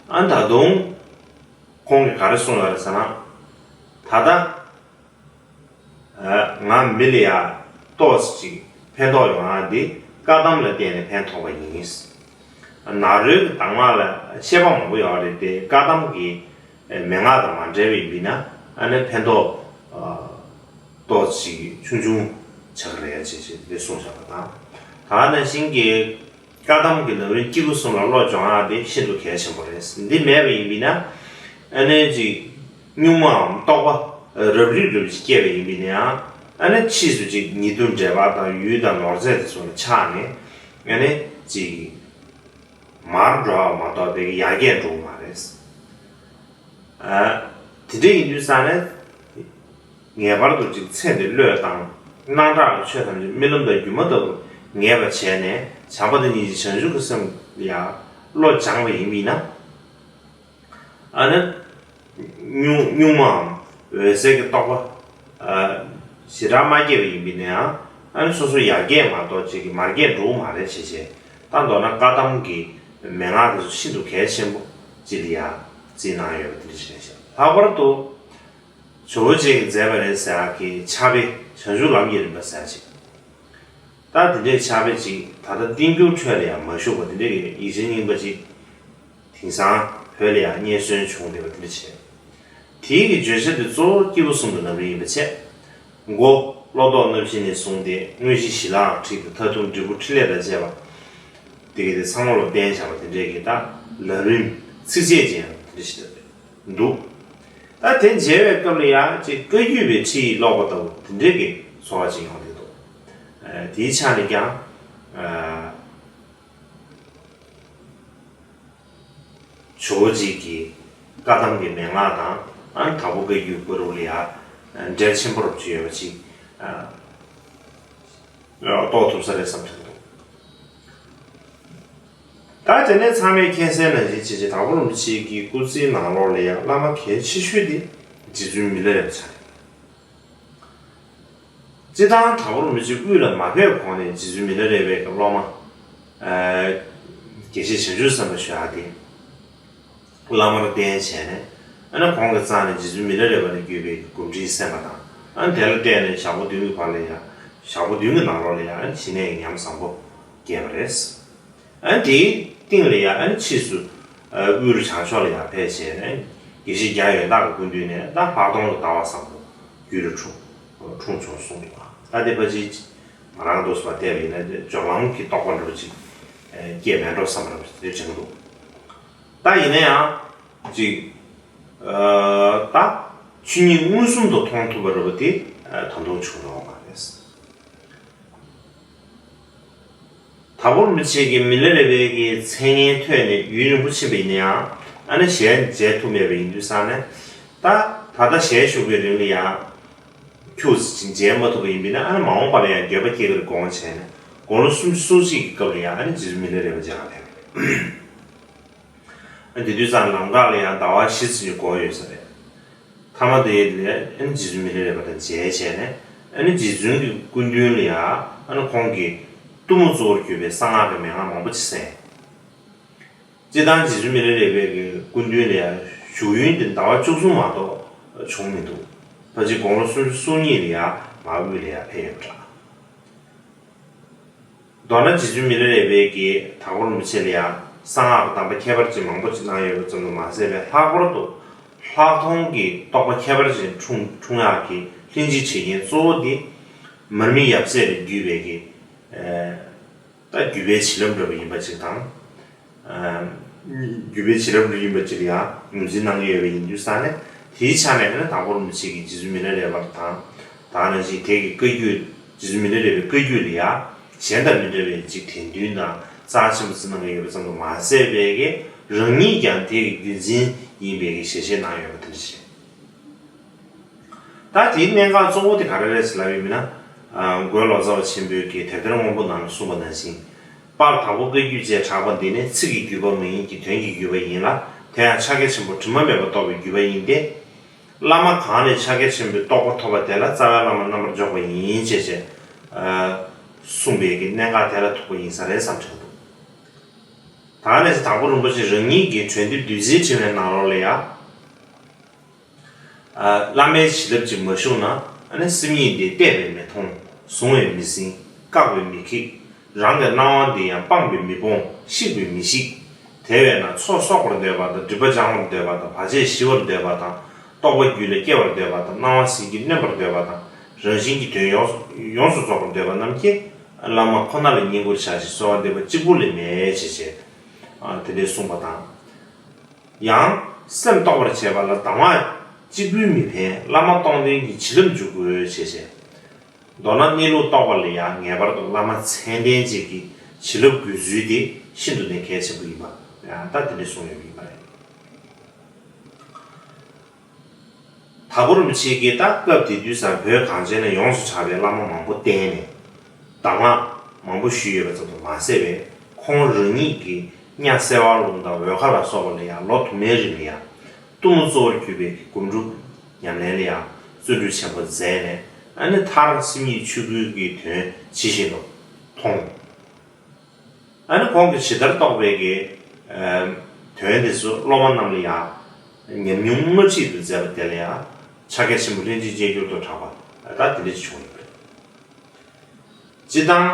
ཨ་ནི་ད་དུང་ཁོང་གིས་ག་རེ་གསུངས་ཡོད་རེད་ཟེར་ན། ད་ལྟ་ང་མི་ལ་ཡ་ཏོག་ཙམ་ཅིག་ཕན་ཐོགས་ཡོང་ཡ་འདི་བཀའ་གདམས་ལ་བརྟེན་ནས་ཕན་ཐོགས་པ་ཡིན། ནཱ་རོའི་གདམས་ངག་ལ་བཤད་པ་མང་པོ་ཡོད་རེད་དེ། བཀའ་གདམས་ཀྱི་མན་ངག་དང་མ་འབྲེལ་བ་ཡིན་པས་ན་ཨ་ནི་ཕན་ཐོགས་ཏོག་ཙམ་ཅིག་ཆུང་ཆུང་ཆགས་ཀྱི་རེད་ཅེས་ཅེས་འདི་གསུངས་བཞག་པ་དང་། ད་ག་ནང་བཞིན་གྱི་བཀའ་གདམས་ཀྱི་ལམ་རིམ་སྐྱེས་བུ་གསུམ་ལ་བློ་སྦྱོང་ཡག་དེ་ཤིན་ཏུ་གལ་ཆེན་པོ་རེད། འདི་མེད་པ་ཡིན་པས་ན་ཨ་ནི་ཅིག་གཉུག་མའམ་རྟོག་པ་རབ་རིབ་རབ་ཅིག་སྐྱེས་པ་ཡིན་པས་ན་ཡང་ཨ་ནི་ཕྱིས་སུ་ཅིག་ཉེ་དུ་འབྲེལ་བ་དང་ཡུལ་དང་ནོར་རྫས་དེ་ཚོ་ལ་ཆགས་ནས་ཨ་ནི་ཅིག་མར་འགྲོ་བ་མ་གཏོགས་དེ་གི་ཡར་རྒྱས་འགྲོ་གི་མ་རེད། ཨ། དེ་འདྲ་ཡིན་དུས་ཙང་ནས། ངེས་པར་དུ་ཅིག་ཚེ་འདི་བློས་བཏང་། སྣང་གྲགས་ཀྱི་ཆོས་ཐམས་ཅད་རྨི་ལམ་དང་སྒྱུ་མ་ལྟ་བུར་ངེས་པར་བྱས་ནས་བྱམས་པ་དང་སྙིང་རྗེ་བྱང་ཆུབ་ཀྱི་སེམས་ལ་ཡང་བློ་སྦྱངས་པ་ཡིན་པས་ན། ཨ་ནི། གཉུག་གཉུག་མའམ་འོད་གསལ་གྱི་རྟོག་པ། ཨ། ཞེ་དྲག་མ་སྐྱེས་པ་ཡིན་པས་ན་ཡང་ཨ་ནི་སོ་སོ་ཡར་རྒྱས་མ་གཏོགས་ཅིག་གི་མར་རྒྱས་འགྲོ་གི་མ་རེད་བྱས་བྱས། ད་མདོར་ན་བཀའ་གདམས་ཀྱི་མན་ངག་དེ་ཚོ་ཤིན་ཏུ་གལ་ཆེན་པོ་ཅིག་ལ་ཡང་བརྩིས་གནང་ཡོད་པ་དེ་འདྲ་ཞིག་རེད་ཤག་ལྷག་པར་དུ། ཇོ་བོ་རྗེས་མཛད་པ་རེད་ཟེར་ཡག་གི་ཕྱག་དཔེ་བྱང་ཆུབ་ལམ་གྱི་རིམ་པ་ཟེར་ཡག་ཅིག་ད་དེ་འདྲའི་ཕྱག་དཔེ་ཅིག་ད་ལྟ་བསྟན་འགྱུར་ཁྲོད་ལ་ཡང་མ་བཞུགས་པ་དེ་འདྲའི་ཡིག་ཆ་རྙིང་པ་ཅིག་དེང་སང་བོད་ལ་ཡང་རྙེད་སོན་བྱུང་བསྡད་པ་དེ་འདྲ་བྱས། དེའི་གི་བརྗོད་བྱ་དེ་གཙོ་བོ་སྐྱེས་བུ་གསུམ་གྱི་ལམ་རིམ་ཡིན་པ་བྱས། མགོ་བློ་ལྡོག་རྣམ་བཞི་ནས་བཟུང་སྟེ་དངོས་གཞི་ཞི་ལའང་ཁྲིད་དེ་མཐར་ཐུག་འབྲས་བུ་ཕྲིན་ལས་དང་བཅས་པ། དེ་གི་དེ་ཚང་མ་ལ་བསྟན་བཞག་པ་དེ་འདྲའི་གི་ད་ལམ་རིམ་ཚིགས་བཅད་ཅན་ཡང་དེ་འདྲ་ཞིག་འདུག་ད་དེ་མཇལ་བའི་སྐབས་ལ་ཡང་ཅིག་བཀའ་བརྒྱུད་པའི་ཁྲིད་ཡིག་ཀློག་པ་ལྟ་བུ་དེ་འདྲའི་གི་ཚོར་བ་ཅིག་ཡོང་གི་འདུག་ཨ། དེའི་ཆ་ནས་ཀྱང་། ཨ། ཇོ་བོ་རྗེ་གི་བཀའ་གདམས་ཀྱི་མན་ངག་དང་། ཨ། དྭགས་པོ་བཀའ་བརྒྱུད་བར་དུ་ལ་ཡང་འབྲེལ་ཆེན་པོ་རུ་ཅིག་ཡོད་པ་ཅིག་ཨ། རྟོགས་ཐུབ་ས་རེད་བསམ་གྱི་འདུག་ད་དེ་ནས་ཚང་མས་མཁྱེན་གསལ་ནང་བཞིན་བྱས་བྱས་དྭགས་པོ་རིན་པོ་ཆེ་གི་སྐུ་ཚེའི་ནང་ལོགས་ལ་ཡང་བླ་མ་གལ་ཆེ་ཤོས་དེ་རྗེ་བཙུན་མི་ལ་རས་པ་ཆགས་རེད། སྤྱིར་བཏང་དྭགས་པོ་རིན་པོ་ཆེ་དབུས་ལ་མ་ཕེབས་གོང་ནས་རྗེ་བཙུན་མི་ལ་རས་པའི་སློབ་མ། ཨ། དགེ་བཤེས་བྱང་ཆུབ་སེམས་དཔའ་ཞུ་ཡག་དེ། བླ་མར་བསྟེན་བྱས་ནས། ཨ་ནི་ཁོང་གི་རྩ་ནས་རྗེ་བཙུན་མི་ལ་རས་པ་ལ་བརྒྱུད་པའི་གོམས་འདྲིས་གསན་པ་དང་། ཨ་ནི་དེ་ལ་བརྟེན་ནས་ཞག་པོ་བདུན་གྱི་བར་ལ་ཡང་། ཞག་པོ་བདུན་གྱི་ནང་ལོགས་ལ་ཡང་ཨ་ནི་ཞི་གནས་ཀྱི་ཉམས་བཟང་པོ་སྐྱེས་པ་རེད། ཨ་ནི་དེའི་སྟེང་ལ་ཡང་ཨ་ནི་ཕྱིས་སུ། ཨ། དབུས་རུ་བྱང་ཕྱོགས་ལ་ཡང་ཕེབས་བྱས་ནས་དགེ་བཤེས་རྒྱ་ཡོན་བདག་གི་སྐུ་མདུན་ནས་ད་ལྷག་མཐོང་གི་ཟླ་བ་བཟང་པོ་རྒྱུད་ལ་འཁྲུངས་འཁྲུངས་བྱུང་གསུངས་འདུག་ད་དེ་ཕལ་ཆེར་ང་རང་འདུག་སེ་བལྟས་པ་ཡིན་ན་སྦྱོར་ལམ་གྱི་རྟོགས་པ་འདྲ་པོ་ཅིག་སྐྱེས་མེད་འགྲོ་བསམ་པ་འདྲ་པོ་དེ་དྲན་གྱི་འདུག་ད་ཡིན་ན་ཡང་ཅིག་ཨ། ད་ཆོས་ཉིད་མངོན་སུམ་དུ་མཐོང་ཐུབ་པ་འདྲ་པོ་དེ་ད་དུང་བྱུང་ཡོད་མ་རེད། དྭགས་པོ་རིན་པོ་ཆེ་གིས་མི་ལ་རས་པའི་གི་མཚན་སྙན་ཐོས་ནས་ཡུན་རིང་པོ་ཕྱིན་པ་ཡིན་ན་ཡང་ཨ་ནི་ཞལ་མཇལ་ཐུབ་མེད་པ་ཡིན་དུས་ཙང་ནས། ད་ད་ལྟ་ཞལ་བཞུགས་པའི་རིང་ལ་ཡང་ཁྱུག་ཙམ་ཅིག་མཇལ་མ་ཐུབ་པ་ཡིན་པས་ན། ཨ་ནི་མ་འོངས་པ་ལ་ཡང་འགྱོད་པ་སྐྱེ་གི་རེད་དགོངས་བྱས་ནས། དགུང་ལོ་སུམ་ཅུ་སོ་གཅིག་གི་སྐབས་ལ་ཡང་ཨ་ནི་རྗེ་བཙུན་མི་ལ་རས་པ་མཇལ་བར་ཕེབས། ཨ། དེ་དུས་ཙང་ལམ་ཁ་ལ་ཡང་ཟླ་བ་བཞི་ཙམ་གྱི་འགོར་ཡོད་ས་རེད། མཐའ་མ་དེ་ལ་ཨ་ནི་རྗེ་བཙུན་མི་ལ་རས་པ་དང་མཇལ་བྱས་ནས། ཨ་ནི་རྗེ་བཙུན་གྱི་སྐུ་མདུན་ལ་ཡང་ཨ་ནི་ཁོང་གིས་གཏུམ་མོ་གཙོ་བོར་གྱུར་པའི་གསང་སྔགས་ཀྱི་མན་ངག་མང་པོ་ཅིག་གསན། སྤྱིར་བཏང་རྗེ་བཙུན་མི་ལ་རས་པའི་གི་སྐུ་མདུན་ལ་ཡང་བཞུགས་ཡུན་དེ་ཟླ་བ་བཅུ་གསུམ་མ་གཏོགས་བྱུང་མི་འདུག་ཕལ་ཆེར་དགུང་ལོ་སུམ་ཅུ་སོ་གཉིས་ལ་ཡང་མར་དབུས་ལ་ཡང་ཕེབས་ཡོད་པ་འདྲ། མདོར་ན་རྗེ་བཙུན་མི་ལ་རས་པས་ཀྱིས་དྭགས་པོ་རིན་པོ་ཆེ་ལ་ཡང་གསང་སྔགས་ཀྱི་གདམས་པ་ཁྱད་པར་ཅན་མང་པོ་ཅིག་གནང་ཡོད་པ་ཙམ་དུ་མ་ཟད་པའི། ལྷག་པར་དུ་ལྷག་མཐོང་གི་རྟོགས་པ་ཁྱད་པར་ཅན་འཁྲུངས་འཁྲུངས་ཡག་གི་ལྷིང་འཇིགས་བྱེད་རྐྱེན་གཙོ་བོ་དེ་མར་མི་ཡབ་སྲས་ལས་བརྒྱུད་པའི་གི། ཨ། ད་བརྒྱུད་པའི་བྱིན་རླབས་འདྲ་པོ་ཡིན་པ་ཅིག་དང་། ཨ། བརྒྱུད་པའི་བྱིན་རླབས་འདྲ་ཡིན་པ་ཅིག་ལ་ཡང་ངོས་འཛིན་གནང་གི་ཡོད་པ་ཡིན་དུས་ཙང་ནས། དེའི་ཆ་ནས་ཨ་ནི་དྭགས་པོ་རིན་པོ་ཆེ་གིས་རྗེ་བཙུན་མི་ལ་རས་པ་དང་། ད་ག་ནང་བཞིན་དེ་གི་བཀའ་བརྒྱུད། རྗེ་བཙུན་མི་ལ་རས་པའི་བཀའ་བརྒྱུད་ལ་ཡང་གཞན་དང་མི་འདྲ་བའི་ཅིག་དད་འདུན་དང་རྩ་ཆེན་པོ་བརྩི་གནང་གི་ཡོད་པ་ཙམ་དུ་མ་ཟད་པའི་གི། རང་ཉིད་ཀྱང་དེ་གི་བརྒྱུད་འཛིན་ཡིན་པའི་གི་ཞལ་བཞེས་གནང་ཡོད་པ་དེ་འདྲ་ཞིག་ད་དེའི་གནད་འགག་གཙོ་བོ་དེ་ག་རེ་རེད་ཟེར་ལབ་ཡོད་མིན་ན། ཨ། མགོན་ལོ་ཙཱ་བ་ཆེན་པོས་ཀྱི་དེབ་ཐེར་དབང་པོ་ནང་ལ་གསུངས་པ་ནང་བཞིན། པར་དྭགས་པོ་བཀའ་བརྒྱུད་ཅེས་གྲགས་པ་འདི་ནི། ཚིག་གི་བརྒྱུད་པ་མ་ཡིན་གྱི་དོན་གྱི་བརྒྱུད་པ་ཡིན་ལ། དེ་ཡང་ཕྱག་རྒྱ་ཆེན་པོ་དྲི་མ་མེད་པ་རྟོགས་པའི་བརྒྱུད་པ་ཡིན་ཏེ། བླ་མ་གང་ལས་ཕྱག་རྒྱ་ཆེན་པོའི་རྟོགས་པ་ཐོབ་པ་དེ་ལ་རྩ་བའི་བླ་མ་རྣམ་པར་འཇོག་པ་ཡིན་ཅེས་བྱས། ཨ། གསུངས་པའི་གི་གནད་འགག་དེ་ལ་ཐུག་པ་ཡིན་ས་རེད་བསམ་དྲན་འདུག་ད་ག་ནང་བཞིན་དྭགས་པོ་རིན་པོ་ཆེ་རང་ཉིད་ཀྱི་གྲོལ་འདེབས་བདུད་རྩིའི་ཕྲེང་བའི་ནང་ལོགས་ལ་ཡང་། བླ་མའི་བྱིན་རླབས་ཀྱིས་མ་ཞུགས་ན། ཨ་ནི་སེམས་ཉིད་འདི་བལྟས་པས་མི་མཐོང་། བཟུང་བས་མི་ཟིན། བཀག་པས་མི་ཁེགས། རང་གི་སྣང་བ་འདི་ཡང་སྤངས་པས་མི་སྤོང་། བཤིག་པས་མི་ཞིག། དེ་བས་ན་ཚོགས་གསོག་པར་འདོད་པ་དང་། སྒྲིབ་པ་སྦྱང་བར་འདོད་པ་དང་། བར་ཆད་ཞི་བར་འདོད་པ་དང་། རྟོགས་པ་རྒྱུད་ལ་སྐྱེ་བར་འདོད་པ་དང་། སྣང་བ་ཟིལ་གྱིས་གནོན་པར་འདོད་པ་དང་། རང་བཞིན་གྱི་དོན་ཡོངས་སུ་ཡོངས་སུ་རྫོགས་པར་འདོད་པ་རྣམས་ཀྱིས་བླ་མ་ཁོ་ན་ལ་བསྙེན་བཀུར་བྱ་ཞིང་གསོལ་བ་འདེབས་པ་གཅིག་པུ་ལས་མེད་ཅེས་བྱས། དེ་འདྲའི་གསུངས་པ་དང་། ཡང་སེམས་རྟོགས་པར་བྱེད་པ་ལ་གདམས་ངག་གཅིག་པུས་མི་ཕན། བླ་མ་སྟོང་བསྟན་གྱི་བྱིན་རླབས་འཇུག་དགོས་ཞེས་བཤད། མདོར་ན་གནས་ལུགས་རྟོགས་པ་ལ་ཡང་ངེས་པར་དུ་བླ་མ་མཚན་ལྡན་ཅིག་གི་བྱིན་རླབས་དགོས་ཚུལ་དེ་ཤིན་ཏུ་ནས་གལ་ཆེན་པོ་ཡིན་པ་ཡང་ད་དེ་འདྲ་གསུངས་ཡོད་པ་ཡིན་པ་རེད། དྭགས་པོ་རིན་པོ་ཆེ་གིས་ད་སྐབས་དེ་དུས་སུ་བོད་གངས་ཅན་ལ་ཡོངས་སུ་གྲགས་པའི་བླ་མ་མང་པོ་བསྟེན་ནས། གདམས་ངག་མང་པོ་ཞུས་ཡོད་པ་ཙམ་དུ་མ་ཟད་པས། ཁོང་རང་ཉིད་ཀྱིས་གཉའ་གསལ་བ་ལུང་དང་འོལ་ཁ་ལ་སོགས་པ་ལ་ཡང་ལོ་དུ་མའི་རིང་ལ་ཡང་གཏུམ་མོ་གཙོ་བོར་གྱུར་པའི་སྒོམ་སྒྲུབ་ཉམས་ལེན་ལ་ཡང་བརྩོན་འགྲུས་ཆེན་པོ་མཛད་ནས། ཨ་ནི་མཐར་སེམས་ཉིད་ཆོས་སྐུའི་གི་དོན་ཇི་བཞིན་དུ་མཐོང་། ཨ་ནི་ཁོང་གིས་ཇི་ལྟར་རྟོགས་པའི་གི་དོན་དེ་ཚོ་སློབ་མ་རྣམས་ལ་ཡང་ཉམས་མྱོང་དངོས་བྲིས་སུ་མཛད་པ་དེ་ལ་ཡང་ཕྱག་རྒྱ་ཆེན་པོ་ལྷན་ཅིག་སྐྱེས་སྦྱོར་དུ་གྲགས་པ་ད་དེ་འདྲ་ཞིག་བྱུང་ཡོད་པ་རེད། སྤྱིར་བཏང་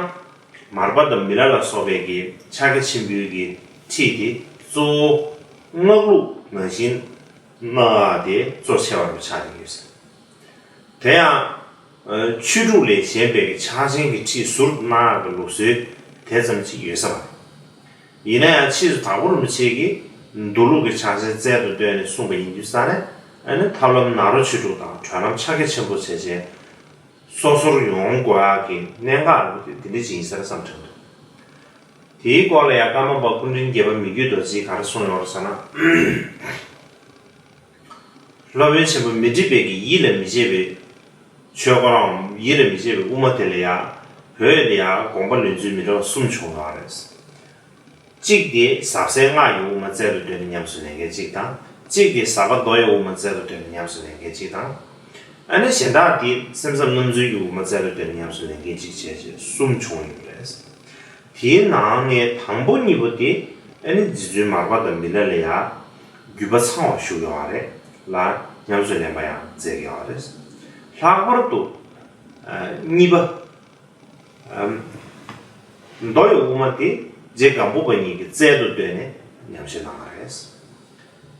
མར་པ་དང་མི་ལ་ལ་སོགས་པའི་གི་ཕྱག་རྒྱ་ཆེན་པོའི་གི་ཁྲིད་དེ་གཙོ་བོ་སྔགས་ལུགས་ནང་བཞིན་སྔགས་དེ་གཙོ་ཆེ་བ་རུ་ཆགས་ཡོད་ཟེར། དེ་ཡང་ཆོས་དྲུག་ལས་གཞན་པའི་གི་ཕྱག་ཆེན་གྱི་ཁྲིད་ཟུར་སྣ་ཁ་གི་ལུགས་སྲོལ་དེ་ཙམ་ཅིག་ཡོད་ས་མ་རེད། ཡིན་ན་ཡང་ཕྱིས་སུ་དྭགས་པོ་རིན་པོ་ཆེ་གིས་མདོ་ལུགས་ཀྱི་ཕྱག་ཆེན་རྩལ་དུ་བཏོན་ནས་གསུངས་པ་ཡིན་དུས་ཙང་ནས། ཨ་ནི་ཐབས་ལམ་ནཱ་རོ་ཆོས་དྲུག་དང་གྲོལ་ལམ་ཕྱག་རྒྱ་ཆེན་པོ་བྱས་རྗེས་སོ་སོར་ཡོང་དགོས་ཡག་གི་གནད་འགག་རེད་པ། དེ་འདྲ་ཅིག་ཡིན་ས་རེད་བསམ་དྲན་འདུག་དེའི་སྐོར་ལ་ཡང་ཀརྨ་པ་སྐུ་ཕྲེང་བརྒྱད་པ་མི་བསྐྱོད་རྡོ་རྗེས་ག་རེ་གསུངས་ཡོད་རེད་ཟེར་ན། སློབ་དཔོན་ཆེན་པོ་མཻ་ཏྲི་པའི་གི་ཡིད་ལ་མི་བྱེད་པའི་ཆོས་སྐོར་རམ་ཡིད་ལ་མི་བྱེད་པའི་དབུ་མ་དེ་ལ་ཡང་བོད་ལ་ཡང་དགོངས་པ་ལེན་ཚུལ་མི་འདྲ་བ་གསུམ་བྱུང་ཡོད་རེད། གཅིག་དེ་ཟབ་གསལ་སྔགས་ཀྱི་དབུ་མ་རྩལ་དུ་བཏོན་ནས་ཉམས་སུ་ལེན་མཁན་གཅིག་དང་། གཅིག་དེ་ཟབ་པ་མདོ་ཡི་དབུ་མ་རྩལ་དུ་བཏོན་ནས་ཉམས་སུ་ལེན་མཁན་གཅིག་དང་། ཨ་ནི་གཞན་དག་དེ་སེམས་ཙམ་རྣམ་འཛོལ་གྱི་དབུ་མ་རྩལ་དུ་བཏོན་ནས་ཉམས་སུ་ལེན་མཁན་གཅིག་བྱས་བྱས་གསུམ་བྱུང་ཡོད་རེད། དེའི་ནང་ནས་དང་པོ་གཉིས་པོ་དེ་ཨ་ནི་རྗེ་བཙུན་མར་པ་དང་མི་ལ་ལ་ཡ་བརྒྱུད་པ་ཚང་བ་བཞུགས་ཡོད་པ་རེད་ལ། ཉམས་སུ་ལེན་པ་ཡང་མཛད་ཡོད་པ་རེད། ལྷག་པར་དུ་ཨ་གཉིས་པ་ཨམ་མདོ་ཡི་དབུ་མ་དེ་རྗེ་སྒམ་པོ་པ་ཉིད་ཀྱིས་རྩལ་དུ་བཏོན་ནས་ཉམས་བཞེས་གནང་བ་རེད།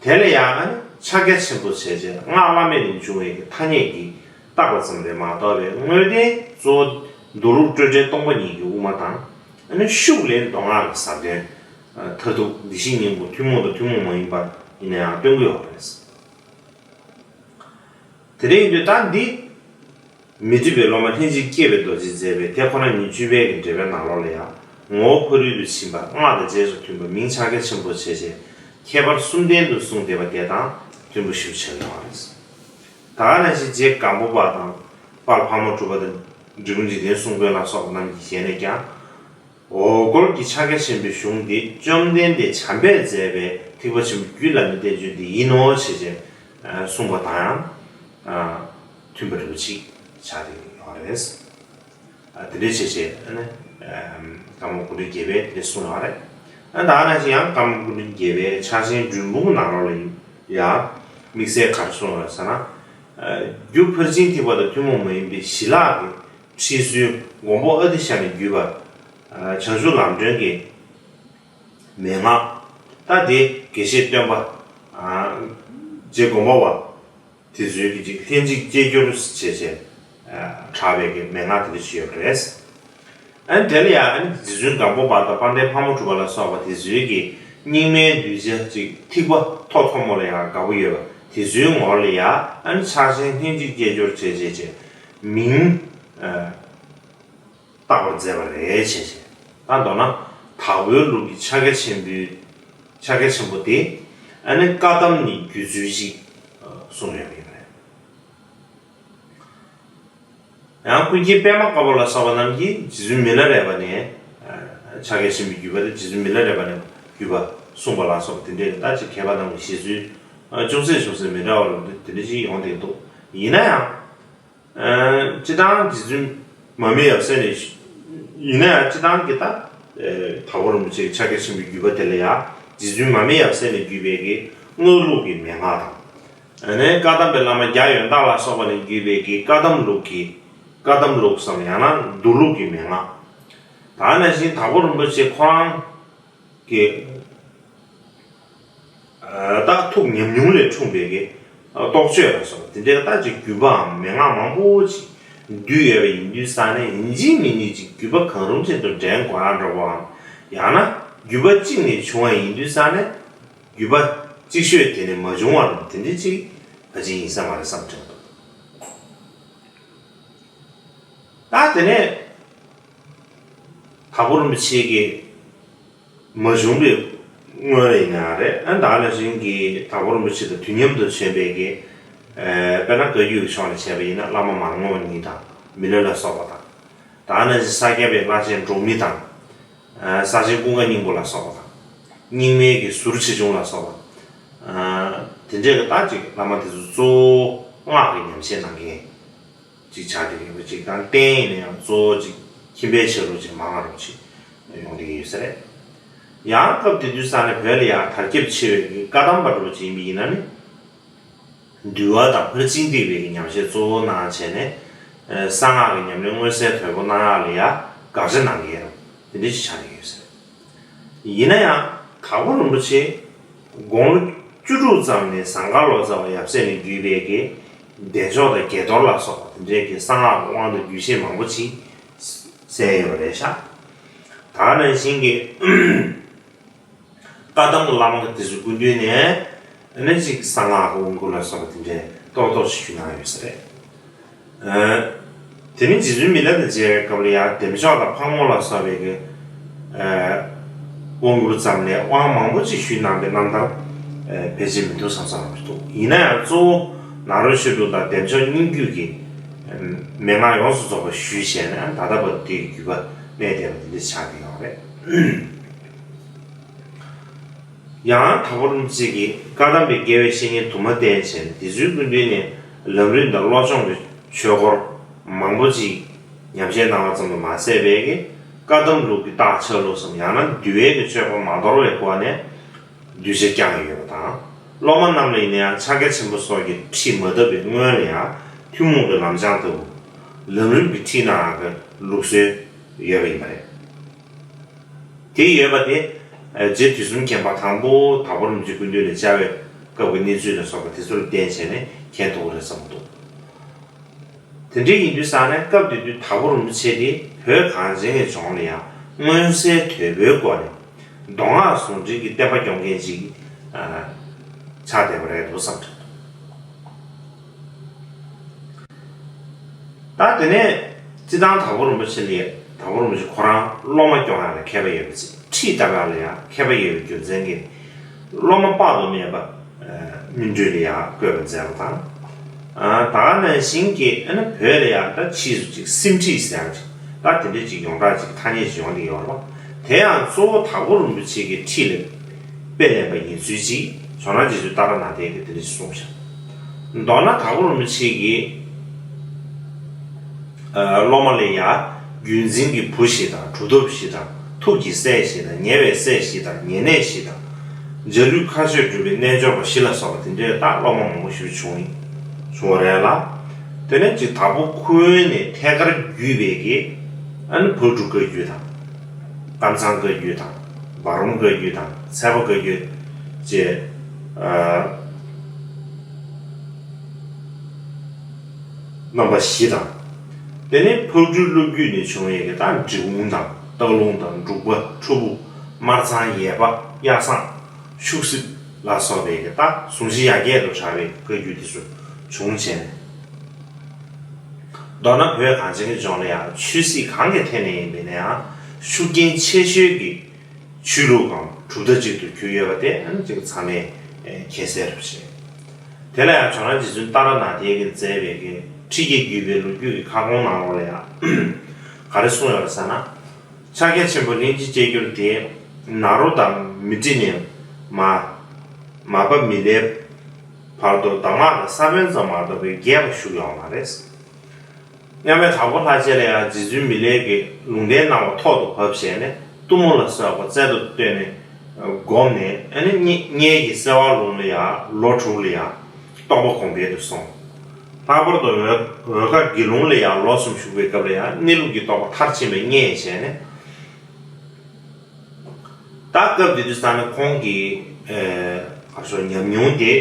དེ་ལ་ཡང་ཕྱག་རྒྱ་ཆེན་པོ་བྱས་རྗེས་སྔགས་བླ་མེད་ནས་འབྱུང་བའི་གི་ཐ་སྙད་ཀྱིས་བཏགས་པ་ཙམ་རེད་མ་གཏོགས་པའི་དངོས་བསྟན་གཙོ་བོ་མདོ་ལུགས་སྤྲོས་བྲལ་སྟོང་པ་ཉིད་ཀྱི་དབུ་མ་དང་། ཨ་ནི་ཤུགས་ལས་མདོ་སྔགས་ཀྱི་ཟབ་དོན། མཐར་ཐུག་བདེ་གཤེགས་སྙིང་པོ་ཐུན་མོང་དང་ཐུན་མོང་མ་ཡིན་པ་ཡིན་ན་ཡང་སྟོན་གྱི་ཡོད་པ་རེད། དེ་འདྲ་ཡིན་དུས་ད་འདི། མཻ་ཏྲི་པའི་སློབ་མ་ལྷན་ཅིག་སྐྱེས་པའི་རྡོ་རྗེས་མཛད་པའི་དེ་ཁོ་ན་ཉིད་བཅུ་པའི་གི་འགྲེལ་པའི་ནང་ལོགས་ལ་ཡང་། ངོ་བོ་ཕ་རོལ་ཏུ་ཕྱིན་པ་སྔགས་དང་རྗེས་སུ་མཐུན་པ་མིང་ཕྱག་རྒྱ་ཆེན་པོ་བྱས་རྗེས་ཁྱད་པར་གསུམ་ལྡན་དུ་གསུངས་བསྡད་པ་དེ་དང་མཐུན་པ་ཞིག་ཆགས་ཡོང་བ་རེད། ད་ག་ནང་བཞིན་རྗེ་སྒམ་པོ་པ་དང་དཔལ་ཕག་མོ་གྲུ་པ་དང་འབྲི་གུང་འཇིག་རྟེན་གསུམ་མགོན་ལ་སོགས་པ་རྣམས་ཀྱི་ཞལ་ནས་ཀྱང་། འོ་སྐོལ་གྱི་ཕྱག་རྒྱ་ཆེན་པོའི་གཞུང་འདི་བཅོམ་ལྡན་འདས་བྱམས་པས་མཛད་པའི་ཐེག་པ་ཆེན་པོའི་རྒྱུད་བླ་མའི་བསྟན་བཅོས་འདི་ཡིན་ནོ་ཞེས་བྱས་གསུངས་པ་དང་ཡང་མཐུན་པ་རེད་པ་ཅིག་ཆགས་བསྡད་ཡོད་རེད། དེ་འདྲའི་བྱས་བྱས་ཀརྨ་སྐུ་ཕྲེང་བརྒྱད་པས་དེ་གསུངས་ཡོད་རེད། ད་ག་ནང་བཞིན་ཡང་ཀརྨ་སྐུ་ཕྲེང་བརྒྱད་པའི་ཕྱག་ཆེན་མགྲོན་འབུམ་ནང་ལོགས་ལ་ཡང་དམིགས་བསལ་ག་རེ་གསུངས་ཡོད་ཟེར་ན། རྒྱུ་ཕར་ཕྱིན་ཐེག་པ་དང་ཐུན་མོང་མ་ཡིན་པའི་ཞི་ལྷག་གི་ཁྲིད་ཚུལ་མགོན་པོ་ཨ་ཏི་ཤ་ནས་བརྒྱུད་པ། བྱང་ཆུབ་ལམ་སྒྲོན་གྱི་མན་ངག་ད་དེ་དགེ་བཤེས་སྟོན་པ། རྗེ་དགོངས་པ་བ། དེ་ཚོའི་གི་ཅིག་ལྷན་ཅིག་སྐྱེས་སྦྱོར་བྱས་བྱས། གྲགས་པའི་གི་མན་ངག་དེ་འདྲ་ཞིག་ཡོད་པ་རེད། ཨ་ནི་དེ་ལ་ཡང་ཨ་ནི་རྗེ་བཙུན་སྒམ་པོ་པ་དང་དཔལ་ལྡན་ཕག་མོ་གྲུ་པ་ལ་སོགས་པ་དེ་ཚོའི་གི་རྙིང་མའི་གདུལ་བྱ་ཅིག་ཐེག་པ་ཐོག་ཐོག་མོ་ལ་ཡང་དགའ་པོ་ཡོད་པ་དེ་ཚོའི་ངོར་ལ་ཡང་ཨ་ནི་ཕྱག་ཆེན་ལྷན་ཅིག་སྐྱེས་སྦྱོར་བྱས་བྱས་བྱས་མིང་། བཏགས་པར་མཛད་པ་རེད་བྱས་བྱས། ད་མདོར་ན་དྭགས་པོའི་ལུགས་ཀྱི་ཕྱག་རྒྱ་ཆེན་པོའི་ཕྱག་རྒྱ་ཆེན་པོ་དེ་ཨ་ནི་བཀའ་གདམས་ནས་བརྒྱུད་ཚུལ་ཞིག་གསུངས་ཡོད་པ་ཡིན་པ་རེད། ཡང་ཀུན་མཁྱེན་པད་མ་དཀར་པོ་ལ་སོགས་པ་རྣམས་ཀྱིས་རྗེ་བཙུན་མི་ལ་རས་པ་ནས་ཕྱག་རྒྱ་ཆེན་པོའི་བརྒྱུད་པ་དེ་རྗེ་བཙུན་མི་ལ་རས་པ་ནས་བརྒྱུད་པ་གསུངས་པ་ལ་སོགས་པ་དེ་འདྲའི་ད་ཅིག་མཁས་པ་རྣམས་ཀྱི་བཞེད་ཚུལ་ཅུང་ཟད་ཅུང་ཟད་མི་འདྲ་བ་རུ་དེ་འདྲ་ཅིག་ཡོང་བསྡད་འདུག་ཡིན་ན་ཡང་། སྤྱིར་བཏང་རྗེ་བཙུན་མར་མེ་ཡབ་སྲས་ནས། ཡིན་ན་ཡང་སྤྱིར་བཏང་གི་ད། དྭགས་པོ་རིན་པོ་ཆེའི་ཕྱག་རྒྱ་ཆེན་པོའི་བརྒྱུད་པ་དེ་ལ་ཡང་རྗེ་བཙུན་མར་མེ་ཡབ་སྲས་ནས་བརྒྱུད་པའི་གི་སྔགས་ལུགས་ཀྱི་མན་ངག་དང་། ཨ་ནི་བཀའ་གདམས་པའི་བླ་མ་རྒྱ་ཡོན་བདག་ལ་སོགས་པ་ནས་བརྒྱུད་པའི་གི་བཀའ་གདམས་ལུགས་ཀྱི། བཀའ་གདམས་ལུགས་སམ་ཡང་ན་མདོ་ལུགས་ཀྱི་མན་ངག་ད་ནང་བཞིན་དྭགས་པོ་རིན་པོ་ཆེ་ཁོ་རང་གི་ཨ་ད་ཐུགས་ཉམས་མྱོང་ལས་འཁྲུངས་པའི་གི་རྟོགས་བརྗོད་ལ་སོགས་པ་དེ་འདྲའི་ད་ཅིག་བརྒྱུད་པའམ་མན་ངག་མང་པོ་ཅིག་འདུས་ཡོད་པ་ཡིན་དུས་ཙང་ནས་ཡིན་གཅིག་མིན་གཅིག་བརྒྱུད་པ་གང་རུང་ཅན་དུ་འདྲེན་དགོས་ཡ་འདྲ་བོའམ། ཡང་ན་བརྒྱུད་པ་གཅིག་ནས་བྱུང་བ་ཡིན་དུས་ཙང་ནས་བརྒྱུད་པ་གཅིག་ཤོས་དེ་ནས་མ་བྱུང་བ་རུང་དེ་འདྲའི་ཅིག་ཕལ་ཆེར་ཡིན་ས་མ་རེད་བསམ་དྲན་འདུག་ད་དེ་ནས་དྭགས་པོ་རིན་པོ་ཆེ་གི་མ་བྱུང་བའི་སྔོན་ལ་ཡིན་ན་རེད། ཨ་ད་ག་ནང་བཞིན་གྱི་དྭགས་པོ་རིན་པོ་ཆེ་དང་དུས་མཉམ་དུ་བྱོན་པའི་གི་ཨ་དཔེར་ན་བཀའ་བརྒྱུད་ཀྱི་ཕྱོགས་ནས་བྱས་པ་ཡིན་ན་བླ་མ་མར་ངོ་གཉིས་དང་མི་ལ་ལ་སོགས་པ་དང་། ད་ག་ནང་བཞིན་ས་སྐྱ་པའི་བླ་ཆེན་འབྲོག་མི་དང་། ཨ་ས་ཆེན་ཀུན་དགའ་སྙིང་པོ་ལ་སོགས་པ་དང་། རྙིང་མའི་གི་ཟུར་ཆེ་ཆུང་ལ་སོགས་པ། ཨ་དེ་འདྲའི་གི་ད་ཅིག་བླ་མ་དེ་ཚོ་གཙོ་བོ་སྔགས་ཀྱི་ཉམས་བཞེས་གནང་མཁན་ཅིག་ཆགས་བསྡད་ཡོད་པ་ཅིག་དང་། རྟེན་ཡིན་ན་ཡང་གཙོ་བོ་ཅིག་ཁྱིམ་པའི་ཆ་ལུགས་ཅིག་མང་བ་རུ་ཅིག་ཡོང་བསྡད་ཀྱི་ཡོད་ས་རེད། ཡང་སྐབས་དེ་དུས་ཙང་ནས་བོད་ལ་ཡང་དར་ཁྱབ་ཆེ་བའི་གི་བཀའ་གདམས་པ་འདྲ་བོ་ཅིག་ཡིན་པ་ཡིན་ན་ནི། འདུལ་བ་དང་ཕར་ཕྱིན་ཏེ་བའི་གི་ཉམས་བཞེས་གཙོ་བོ་གནང་བྱས་ནས། ཨ་གསང་སྔགས་ཀྱི་ཉམས་ལེན་མངོན་གསལ་དོད་པོ་གནང་ཡག་ལ་ཡང་དགག་བྱ་གནང་མཁན་དེ་འདྲ་ཞིག་ཆགས་ཀྱི་ཡོད་ཟེར། ཡིན་ན་ཡང་དྭགས་པོ་རིན་པོ་ཆེ་དགུང་ལོ་བཅུ་དྲུག་ཙམ་ནས་ཟངས་དཀར་ལོ་ཙཱ་བ་ཡབ་སྲས་ནས་བརྒྱུད་པའི་གི་བདེ་མཆོག་དང་དགྱེས་རྡོར་ལ་སོགས་པ་དེ་འདྲའི་གི་གསང་སྔགས་ཀྱི་དབང་དང་རྒྱུད་བཤད་མང་པོ་ཅིག་གསན་ཡོད་པ་རེད་ཤག་ད་ག་ནང་བཞིན་གྱི་བཀའ་གདམས་ཀྱི་བླ་མ་དེ་ཚོའི་སྐུ་མདུན་ནས་ཨ་ནི་ཅིག་གསང་སྔགས་ཀྱི་དབང་བསྐུར་ལ་སོགས་པ་དེ་འདྲའི་ཏོག་ཏོག་ཅིག་ཞུས་གནང་ཡོད་ས་རེད། ཨ་དེ་ནི་རྗེ་བཙུན་མི་ལ་དང་མཇལ་བའི་སྐབས་ལ་ཡང་བདེ་མཆོག་དང་ཕག་མོ་ལ་སོགས་པའི་གི་ཨ་དབང་བསྐུར་ཙམ་ལས་དབང་མང་པོ་ཅིག་ཞུས་གནང་པའི་རྣམ་ཐར་ཨ་ཕལ་ཆེར་མི་འདུག་བསམ་བསམ་རེད་འདུག་ཡིན་ན་ཡང་གཙོ་བོ་ནཱ་རོ་ཆོས་དྲུག་དང་བདེ་མཆོག་སྙན་བརྒྱུད་ཀྱི་མན་ངག་ཡོངས་སུ་རྫོགས་པ་ཞུས་བྱས་ནས་ད་ལྟ་བར་དུ་དེའི་བརྒྱུད་པ་གནས་བསྡད་པ་འདི་འདྲ་ཆགས་བསྡད་ཡོད་རེད། ཡང་དྭགས་པོ་རིན་པོ་ཆེ་གིས་བཀའ་གདམས་པའི་དགེ་བའི་བཤེས་གཉེན་དུ་མ་བསྟེན་བྱས་ནས་དེ་ཚོའི་སྐུ་མདུན་ནས་ལམ་རིམ་དང་བློ་སྦྱོང་གི་ཆོས་སྐོར་མང་པོ་ཅིག་ཉམས་བཞེས་གནང་བ་ཙམ་དུ་མ་ཟད་པའི་གི་བཀའ་གདམས་ལུགས་ཀྱི་རྟགས་ཆ་ལུགས་སམ་ཡང་ན་འདུལ་བའི་གི་སྤྱོད་པ་མ་དོར་བའི་སྒོ་ནས་གདུལ་བྱ་བསྐྱངས་ཡོད་པ་དང་། སློབ་མ་རྣམས་ལ་ཡིན་ན་ཡང་ཕྱག་རྒྱ་ཆེན་པོ་སོགས་ཀྱི་ཁྲིད་མ་བཏབ་པའི་སྔོན་ལ་ཡང་ཐུན་མོང་གི་ལམ་སྦྱང་ལྟ་བུ་ལམ་རིམ་གྱི་ཁྲིད་གནང་ཡག་གི་ལུགས་སྲོལ་ཡོད་པ་ཡིན་པ་རེད། དེ་ཡོད་པ་དེ་རྗེ་དུས་གསུམ་མཁྱེན་པ་དང་པོ་དྭགས་པོ་རིན་པོ་ཆེ་སྐུ་མདུན་ལ་བཅར་བའི་སྐབས་ཀྱི་གནས་ཚུལ་ལ་སོགས་པ་དེ་ཚོ་ལ་བརྟེན་བྱས་ནས་མཁྱེན་ཐུབ་ཀྱི་རེད་བསམ་གྱི་འདུག་དེ་འདྲ་ཡིན་དུས་ཙང་ནས་སྐབས་དེ་དུས་དྭགས་པོ་རིན་པོ་ཆེ་དེ་བོད་གངས་ཅན་གྱི་ལྗོངས་ལ་ཡང་མངོན་གསལ་དོད་པོའི་སྒོ་ནས་མདོ་སྔགས་ཟུང་འབྲེལ་གྱི་བསྟན་པ་སྐྱོང་མཁན་ཅིག་ཆགས་བསྡད་པ་རེད་འདུག་བསམ་དྲན་འདུག་ད་དེ་ནས་སྤྱིར་བཏང་དྭགས་པོ་རིན་པོ་ཆེ་ལ་དྭགས་པོ་རིན་པོ་ཆེ་ཁོ་རང་སློབ་མ་སྐྱོང་ཡག་ལ་མཁས་པ་ཡོད་པ་ཅིག་ཁྲིད་བཏབ་ཡག་ལ་ཡང་མཁས་པ་ཡོད་པའི་རྒྱུ་མཚན་གྱིས་སློབ་མ་དཔག་ཏུ་མེད་པ་སྨིན་གྲོལ་ལ་ཡང་བཀོད་པ་མཛད་པ་དང་། ད་ག་ནང་བཞིན་གྱི་ཨ་ནི་བོད་ལ་ཡང་ད་ཕྱིས་སུ་ཅིག་སེམས་ཁྲིད་ཟེར་ཡག་ཅིག་ད་དེ་འདྲ་ཅིག་ཡོངས་གྲགས་ཅིག་ཐ་སྙད་ཅིག་ཡོང་བསྡད་ཡོད་རེད་པ། དེ་ཡང་གཙོ་བོ་དྭགས་པོ་རིན་པོ་ཆེ་གི་ཁྲིད་ལ་དཔེ་ལེན་པ་ཡིན་ཚུལ་ཅིག་ཇོ་ནང་རྗེ་བཙུན་ཏཱ་ར་ནཱ་ཐས་ཀྱིས་དེ་འདྲ་ཞིག་གསུངས་ཤག་མདོར་ན་དྭགས་པོ་རིན་པོ་ཆེ་གིས་སློབ་མ་ལ་ཡང་བརྒྱུད་འཛིན་གྱི་བུ་བཞི་དང་གྲུབ་ཐོབ་བཞི་དང་ཐུགས་ཀྱི་སྲས་བཞི་དང་ཉེ་བའི་སྲས་བཞི་དང་ཉེ་གནས་བཞི་དང་། འཇའ་ལུས་མཁའ་སྤྱོད་སྒྲུབ་པའི་རྣལ་འབྱོར་པ་བཞི་ལ་སོགས་པ་དེ་འདྲའི་རྟགས་སློབ་མ་མང་པོ་ཞིག་བྱུང་བྱུང་བ་རེད་ལ། དེ་ནས་ཅིག་དྭགས་པོ་ཁོ་ནས་ཐད་ཀར་བརྒྱུད་པའི་གི་ཨ་ནི་ཕག་གྲུ་བཀའ་བརྒྱུད་དང་། ཀམ་ཚང་བཀའ་བརྒྱུད་དང་། འབའ་རོམ་བཀའ་བརྒྱུད་དང་། ཚལ་པ་བཀའ་བརྒྱུད་བཅས་རྣམ་པ་བཞི་དང་། དེ་ནས་ཕག་གྲུའི་སློབ་བརྒྱུད་ནས་བྱུང་བའི་གི་ད་འབྲི་གུང་དང་སྟག་ལུང་དང་འབྲུག་པ་ཁྲོ་ཕུ་སྨར་ཚང་ཡས་པ་གཡའ་བཟང་ཤུག་སྲིབ་ལ་སོགས་པའི་གི་ད་གཟུངས་གཞི་ཡར་རྒྱས་དུ་གྲགས་པའི་བཀའ་བརྒྱུད་དེ་ཚོ་བྱུང་བྱས་ནས། མདོར་ན་བོད་གངས་ཅན་གྱི་ལྗོངས་ལ་ཡང་ཆོས་སྲིད་གང་གི་ཐད་ནས་ཡིན་པས་ན་ཡང་ཤུགས་རྐྱེན་ཆེ་ཤོས་ཀྱི་ཆོས་ལུགས་གམ་གྲུབ་མཐའ་གཅིག་ཏུ་གྱུར་ཡོད་པ་དེ་ཨ་ནི་ཅིག་ཚང་མས་མཁྱེན་གསལ་རེད་པ་ཞེས། དེ་ལ་ཡང་ཇོ་ནང་རྗེ་བཙུན་ཏཱ་ར་ནཱ་ཐས་ཀྱིས་མཛད་པའི་གི་ཁྲིད་ཀྱི་བརྒྱུད་པའི་ལོ་རྒྱུས་ཀྱི་ཁ་སྐོང་ནང་ལོགས་ལ་ཡང་ག་རེ་གསུངས་ཡོད་རེད་ཟེར་ན། ཕྱག་རྒྱ་ཆེན་པོ་ལྷན་ཅིག་སྐྱེས་སྒྱུར་དེ་ནཱ་རོ་དང་མཻ་ཏྲི་ནས་མ་མ་པ་མི་ལའི་བར་དུ་གདམས་ངག་གི་ས་བོན་ཙམ་མ་གཏོགས་པའི་རྒྱས་པ་ཞུགས་ཡོད་མ་རེད། སྔོན་མའི་དྭགས་པོ་ལྷ་རྗེ་ལ་ཡང་རྗེ་བཙུན་མི་ལའི་གི་ལུང་བསྟན་གནང་བ་ཐོག་ཏུ་བབས་བྱས་ནས་གཏུམ་མོ་ལ་སོགས་པ་རྩལ་དུ་བཏོན་ནས་བསྒོམས་ནས་ཨ་ནི་སྔོན་གྱི་སེ་བ་ལུང་ལ་ཡང་ལོ་དྲུག་ལ་ཡང་ རྟོགས་པ་གོང་འཕེལ་དུ་སོང་། ལྷག་པར་དུ་འོལ་འོལ་ཁ་དགེ་ལུང་ལ་ཡང་ལོ་གསུམ་བཞུགས་པའི་སྐབས་ལ་ཡང་གནས་ལུགས་ཀྱི་རྟོགས་པ་མཐར་ཕྱིན་པའི་མངོན་བྱས་ནས། ད་སྐབས་དེ་དུས་ཙང་ནས་ཁོང་གི་ཨེ་ག་རེ་ཟེར་ཉམས་མྱོང་དེ་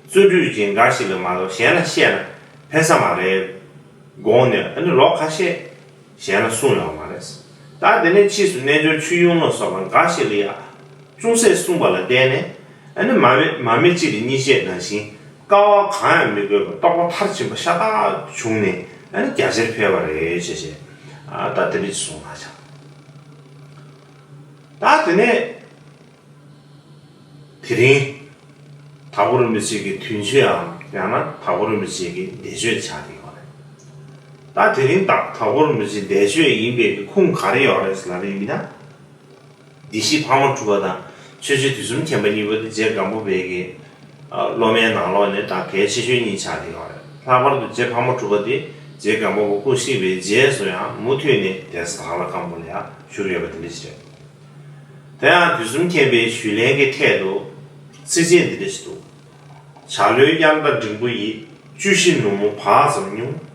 རྩོད་གྲུས་ཅན་འགའ་ཞིག་ལ་མ་གཏོགས་གཞན་ལ་བཤད་ན་ཕན་ས་མ་རེད་དགོངས་ནས། ཨ་ནི་ལོ་ཁ་ཤས་གཞན་ལ་གསུངས་ཡོད་མ་རེད། ད་དེ་ནས་ཕྱིས་སུ་རྣལ་འབྱོར་ཆོས་དབྱིངས་ལ་སོགས་པ་འགའ་ཞིག་ལ་ཡང་ཅུང་ཟད་གསུངས་པ་ལ་བརྟེན་ནས། ཨ་ནི་མ་མེད་མ་མེད་གཅིག་ལ་གཉིས་བཤད་ནང་བཞིན་དཀའ་བ་གང་ཡང་མི་དགོས་པར་རྟོགས་པ་མཐར་ཕྱིན་པ་ཤ་སྟག་བྱུང་ནས། ཨ་ནི་རྒྱ་ཆེར་འཕེལ་བ་རེད་ཅེས་བཤད། ཨ་ད་དེ་འདྲ་གསུངས་ན་ཆ། ད་དེ་ནས་དེ་རིང་དྭགས་པོ་རིན་པོ་ཆེ་གི་དུས་མཆོད་འམ་ཡང་ན་དྭགས་པོ་རིན་པོ་ཆེ་གི་འདས་མཆོད་ཆགས་ཀྱི་ཡོད་རེད། ད་དེ་རིང་དྭགས་དྭགས་པོ་རིན་པོ་ཆེ་འདས་མཆོད་ཡིན་པའི་གི་ཁུངས་ག་རེ་ཡོད་རེད་ཟེར་ལབ་པ་ཡིན་ན། བདེ་གཤེགས་ཕག་མོ་གྲུ་པ་དང་ཆོས་རྗེ་དུས་གསུམ་མཁྱེན་པ་གཉིས་པོ་དེ་རྗེ་སྒམ་པོ་པའི་གི་ཨ་སློབ་མའི་ནང་ལོགས་ནས་ད་གལ་ཆེ་ཤོས་གཉིས་ཆགས་བསྡད་ཡོད་རེད། ལྷག་པར་དུ་རྗེ་ཕག་མོ་གྲུ་པ་དེ་རྗེ་སྒམ་པོ་པ་སྐུ་གཤེགས་པའི་རྗེས་སུ་ཡང་མུ་མཐུད་ནས་གདན་ས་དྭགས་ལྷ་ཁང་པ་ལ་ཡང་བཞུགས་ཡོད་པ་དེ་འདྲ་ཞིག་རེད། དེ་ཡང་དུས་གསུམ་མཁྱེན་པའི་ཞུས་ལན་གྱི་ཐད་དུ་ཚིགས་བཅད་འདི་འདྲ་ཞིག་འདུག། བྱ་ལོའི་དབྱར་ཟླ་འབྲིང་པོ་ཡི། བཅུ་བཞི་ནུབ་མོ་བག་ཙམ་སྙུང་།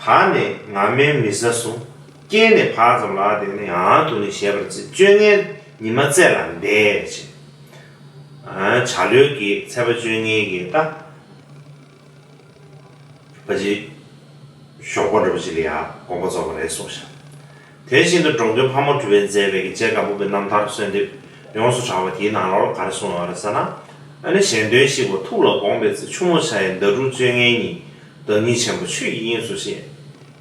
ད་ནི་ང་མའི་མི་བཟའ་གསུངས། རྐྱེན་ནི་བག་ཙམ་ལགས་ཏེ་ནི་ཡང་དུ་ནི་བཞེས་པར་བརྩི། བཅོ་ལྔའི་ཉི་མ་བཙས་ལ་འདས་ཅེས། བྱ་ལོའི་གི་ཚེས་པ་བཅོ་ལྔའི་གི་ད། ཕ་ཅི། ཞོགས་པ་འདྲ་པོ་ཅིག་ལ་ཡང་དགོངས་པ་རྫོགས་པ་རེད་གསུངས་ཤག། དེ་བཞིན་དུ་འགྲོ་མགོན་ཕག་མོ་གྲུ་པས་མཛད་པའི་རྗེ་སྒམ་པོ་པའི་རྣམ་ཐར་གསོལ་འདེབས་ཡོངས་སུ་གྲགས་པ་དེའི་ནང་ལོགས་ལ་ག་རེ་གསུངས་ཡོད་རེད་ཟེར་ན། ཨ་ནི་གཞན་དོན་ཤེས་པ་ཐུགས་ལ་དགོངས་པའི་ཚེ། ཆུ་མོ་བྱ་ཡི་ཟླ་དྲུག་བཅོ་ལྔའི་ཉིན། བདག་ཉིད་ཆེན་པོ་ཆོས་ཀྱི་དབྱིངས་སུ་གཤེགས།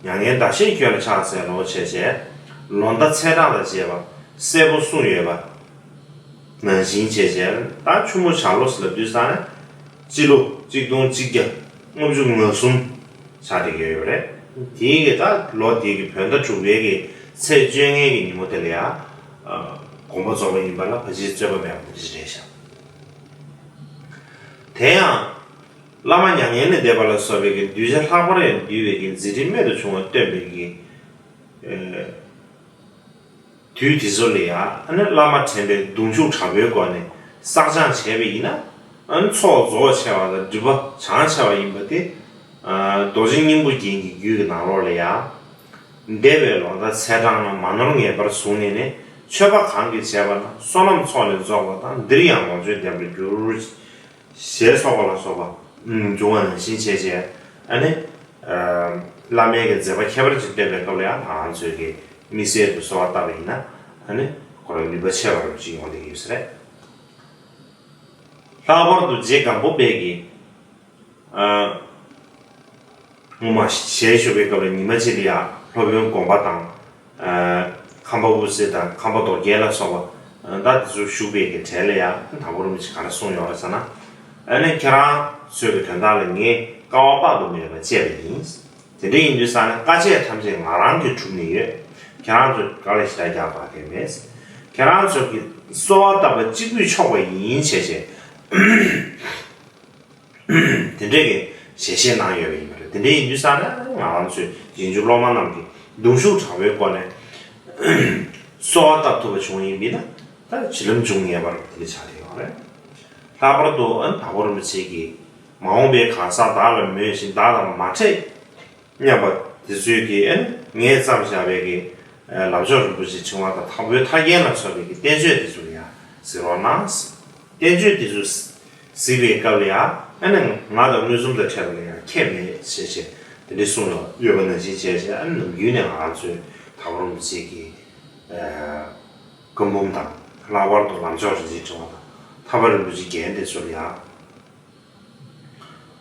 མྱ་ངན་འདའ་ཞིང་ཁྱོད་ལ་ཕྱག་འཚལ་ལོ་ཞེས་བྱས། ལོ་ཟླ་ཚེས་གྲངས་དང་བཅས་པ་གསལ་པོ་གསུངས་ཡོད་པ། ནང་བཞིན་བྱས་བྱས་ད་ཆུ་མོ་བྱ་ལོ་ཟེར་ལབ་དུས་ཙང་ནས་སྤྱི་ལོ་གཅིག་སྟོང་གཅིག་བརྒྱ་ལྔ་བཅུ་ང་གསུམ་ཆགས་བསྡད་ཀྱི་ཡོད་རེད། དེའི་གི་ད་ལོ་དེའི་གི་བོད་ཟླ་དྲུག་པའི་གི་ཚེས་བཅོ་ལྔའི་གི་ཉིན་མོ་དེ་ལ་ཡང་དགོངས་པ་རྫོགས་པ་ཡིན་པ་ལ་ཕལ་ཆེར་རྩོད་པ་མེད་པ་དེ་འདྲ་ཞིག་རེད་ཤག། དེ་ཡང་བླ་མ་མྱ་ངན་ལས་འདས་པ་ལ་སོགས་པའི་གི་གདུལ་བྱ་ལྷག་པར་ཡང་འདུལ་བའི་གི་མཛད་འཕྲིན་རྨད་དུ་བྱུང་བ་སྟོན་པའི་གི་དུས་དེ་ཚོ་ལ་ཡང་ཨ་ནི་བླ་མ་དྲན་པའི་གདུང་ཤུགས་དྲག་པོའི་སྒོ་ནས་བསགས་སྦྱང་བྱས་པ་ཡིན་ན། ཨ་ནི་ཚོགས་རྫོགས་ཆེ་བ་དང་སྒྲིབ་པ་བྱང་ཆེ་བ་ཡིན་པ་དེ། རྡོ་རྗེ་སྙིང་པོ་རྒྱན་གྱི་རྒྱུད་ཀྱི་ནང་ལོགས་ལ་ཡང་། འདས་པའི་ལོ་ཟླ་ཚེས་གྲངས་རྣམས་མ་ནོར་ངེས་པར་བཟུང་ནས་ནི། མཆོད་པ་གང་གིས་བྱས་པ་ན། བསོད་ནམས་ཚོགས་ལས་རྫོགས་པ་དང་། འདིར་ཡང་ལོངས་སྤྱོད་ལྡན་པར་འགྱུར། ཞེས་སོགས་པ་ལ་སོགས་པ་འབྱུང་བ་ནང་བཞིན་བྱས་བྱས། ཨ་ནི། བླ་མའི་གི་མཛད་པ་ཁྱད་པར་ཅན་བསྟན་པའི་སྐབས་ལ་ཡང་ང་རང་ཚོའི་གི་དམིགས་བསལ་དུ་གསོལ་བ་བཏབ་པ་ཡིན་ན། ཨ་ནི་ཁོ་རང་ནུས་པ་ཆེ་བ་རུ་ཅིག་ཡོང་བསྡད་ཀྱི་ཡོད་ས་རེད། ལྷག་པར་དུ་རྗེ་སྒམ་པོ་པའི་གི། སྔོན་མ་ཞལ་བཞུགས་པའི་སྐབས་ལ་ཉི་མ་གཅིག་ལ་ཡང་སློབ་དཔོན་དགོངས་པ་དང་། ཁམས་པ་དབུ་རྩེ་དང་ཁམས་པ་རྡོ་རྗེ་ལ་སོགས་པ་ད་དེ་ཚོ་བཞུགས་པའི་གི་གྲལ་ལ་ཡང་དྭགས་པོ་རིན་པོ་ཆེ་ག་རེ་གསུངས་ཡོད་རེད་ཟེར་ན། ཨ་ནི་ཁྱེད་རང་ཚོའི་གི་དོན་དག་ལ་ངས་དཀའ་བ་དཔག་ཏུ་མེད་པ་སྤྱད་པ་ཡིན། དེ་འདྲ་ཡིན་དུས་ཙང་ནས་དཀའ་སྤྱད་ཐམས་ཅད་ང་རང་གིས་གྲུབ་ནས་ཡོད། ཁྱེད་རང་ཚོས་ག་ལ་ཞེ་དྲག་རྒྱག་དགོས་དོན་མེད། ཁྱེད་རང་ཚོ་གི་གསོལ་བ་བཏབ་པ་གཅིག་པུས་ཆོག་པ་ཡིན་བྱས་བྱས། དེ་འདྲས་ཀྱི་ཞལ་བཞེས་གནང་ཡོད་པ་ཡིན་པ་རེད། དེ་འདྲས་ཡིན་དུས་ཙང་ནས་ང་རང་ཚོའི་རྗེས་འཇུག་སློབ་མ་རྣམས་ཀྱིས་གདུང་ཤུགས་དྲག་པོའི་སྒོ་ནས་གསོལ་བ་བཏབ་ཐུབ་པ་བྱུང་ཡིན་པས་ན། ད་བྱིན་རླབས་འབྱུང་ངེས་པར་དེ་འདྲ་ཆགས་བསྡད་ཡོད་རེད། ལྷག་པར་དུ་ཨ་ནི་དྭགས་པོ་རིན་པོ་ཆེ་གིས་མ་འོངས་པའི་གང་ཟག་བདག་ལ་མོས་ཤིང་བདག་དང་མ་འཕྲད་སྙམ་པ་དེ་ཚོས་ཀྱིས་ཨ་ནི་ངས་བརྩམས་བཞག་པའི་གི་ལམ་མཆོག་རིན་པོ་ཆེའི་ཕྲེང་བ་དང་དྭགས་པོའི་ཐར་རྒྱན་ལ་སོགས་པའི་གི་བསྟན་བཅོས་དེ་ཚོ་ལ་ཡང་གཟིགས་རོགས་གནང་། བསྟན་བཅོས་དེ་ཚོ་གཟིགས་པའི་སྐབས་ལ་ཡང་ཨ་ནི་ང་དང་མངོན་སུམ་དུ་འཕྲད་པ་ལ་ཡང་ཁྱད་མེད་ཞེས་བྱས་དེ་འདྲ་གསུངས་ཡོད་པ་ནང་བཞིན་བྱས་བྱས། ཨ་ནི་ནམ་རྒྱུན་ནས་ང་རང་ཚོའི་དྭགས་པོ་རིན་པོ་ཆེ་གི་བཀའ་འབུམ་དང་། ལྷག་པར་དུ་ལམ་མཆོག་རིན་ཆེན་ཕྲེང་བ་དང་ཐར་པ་རིན་པོ་ཆེའི་རྒྱན་དེ་ཚོ་ལ་ཡང་།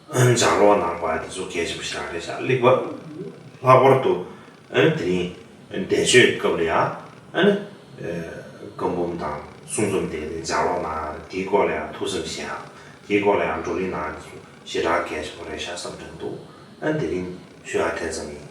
ཨ་ནི་ལྗགས་ཀློག་གནང་དགོས་ཡ་དེ་ཚོ་གལ་ཆེན་པོ་ཞིག་རེད་ཤག། ལྷག་པར། ལྷག་པར་དུ་ཨ་ནི་དེ་རིང་འདས་མཆོད་སྐབས་ལ་ཡང་ཨ་ནི་བཀའ་འབུམ་དང་གསུང་རྩོམ་དེ་ལ་ལྗགས་ཀློག་གནང་ཡ། དེའི་སྐོར་ལ་ཡང་ཐུགས་བསམ་བཞེས་ཡ། དེའི་སྐོར་ལ་ཡང་བགྲོ་གླེང་གནང་ཡ་དེ་ཚོ་ཞེ་དྲག་གལ་ཆེན་པོ་རེད་ཤག་བསམ་དྲན་འདུག། ཨ་ནི་དེ་རིང་ཞུ་ཡ་དེ་ཙམ་ཡིན།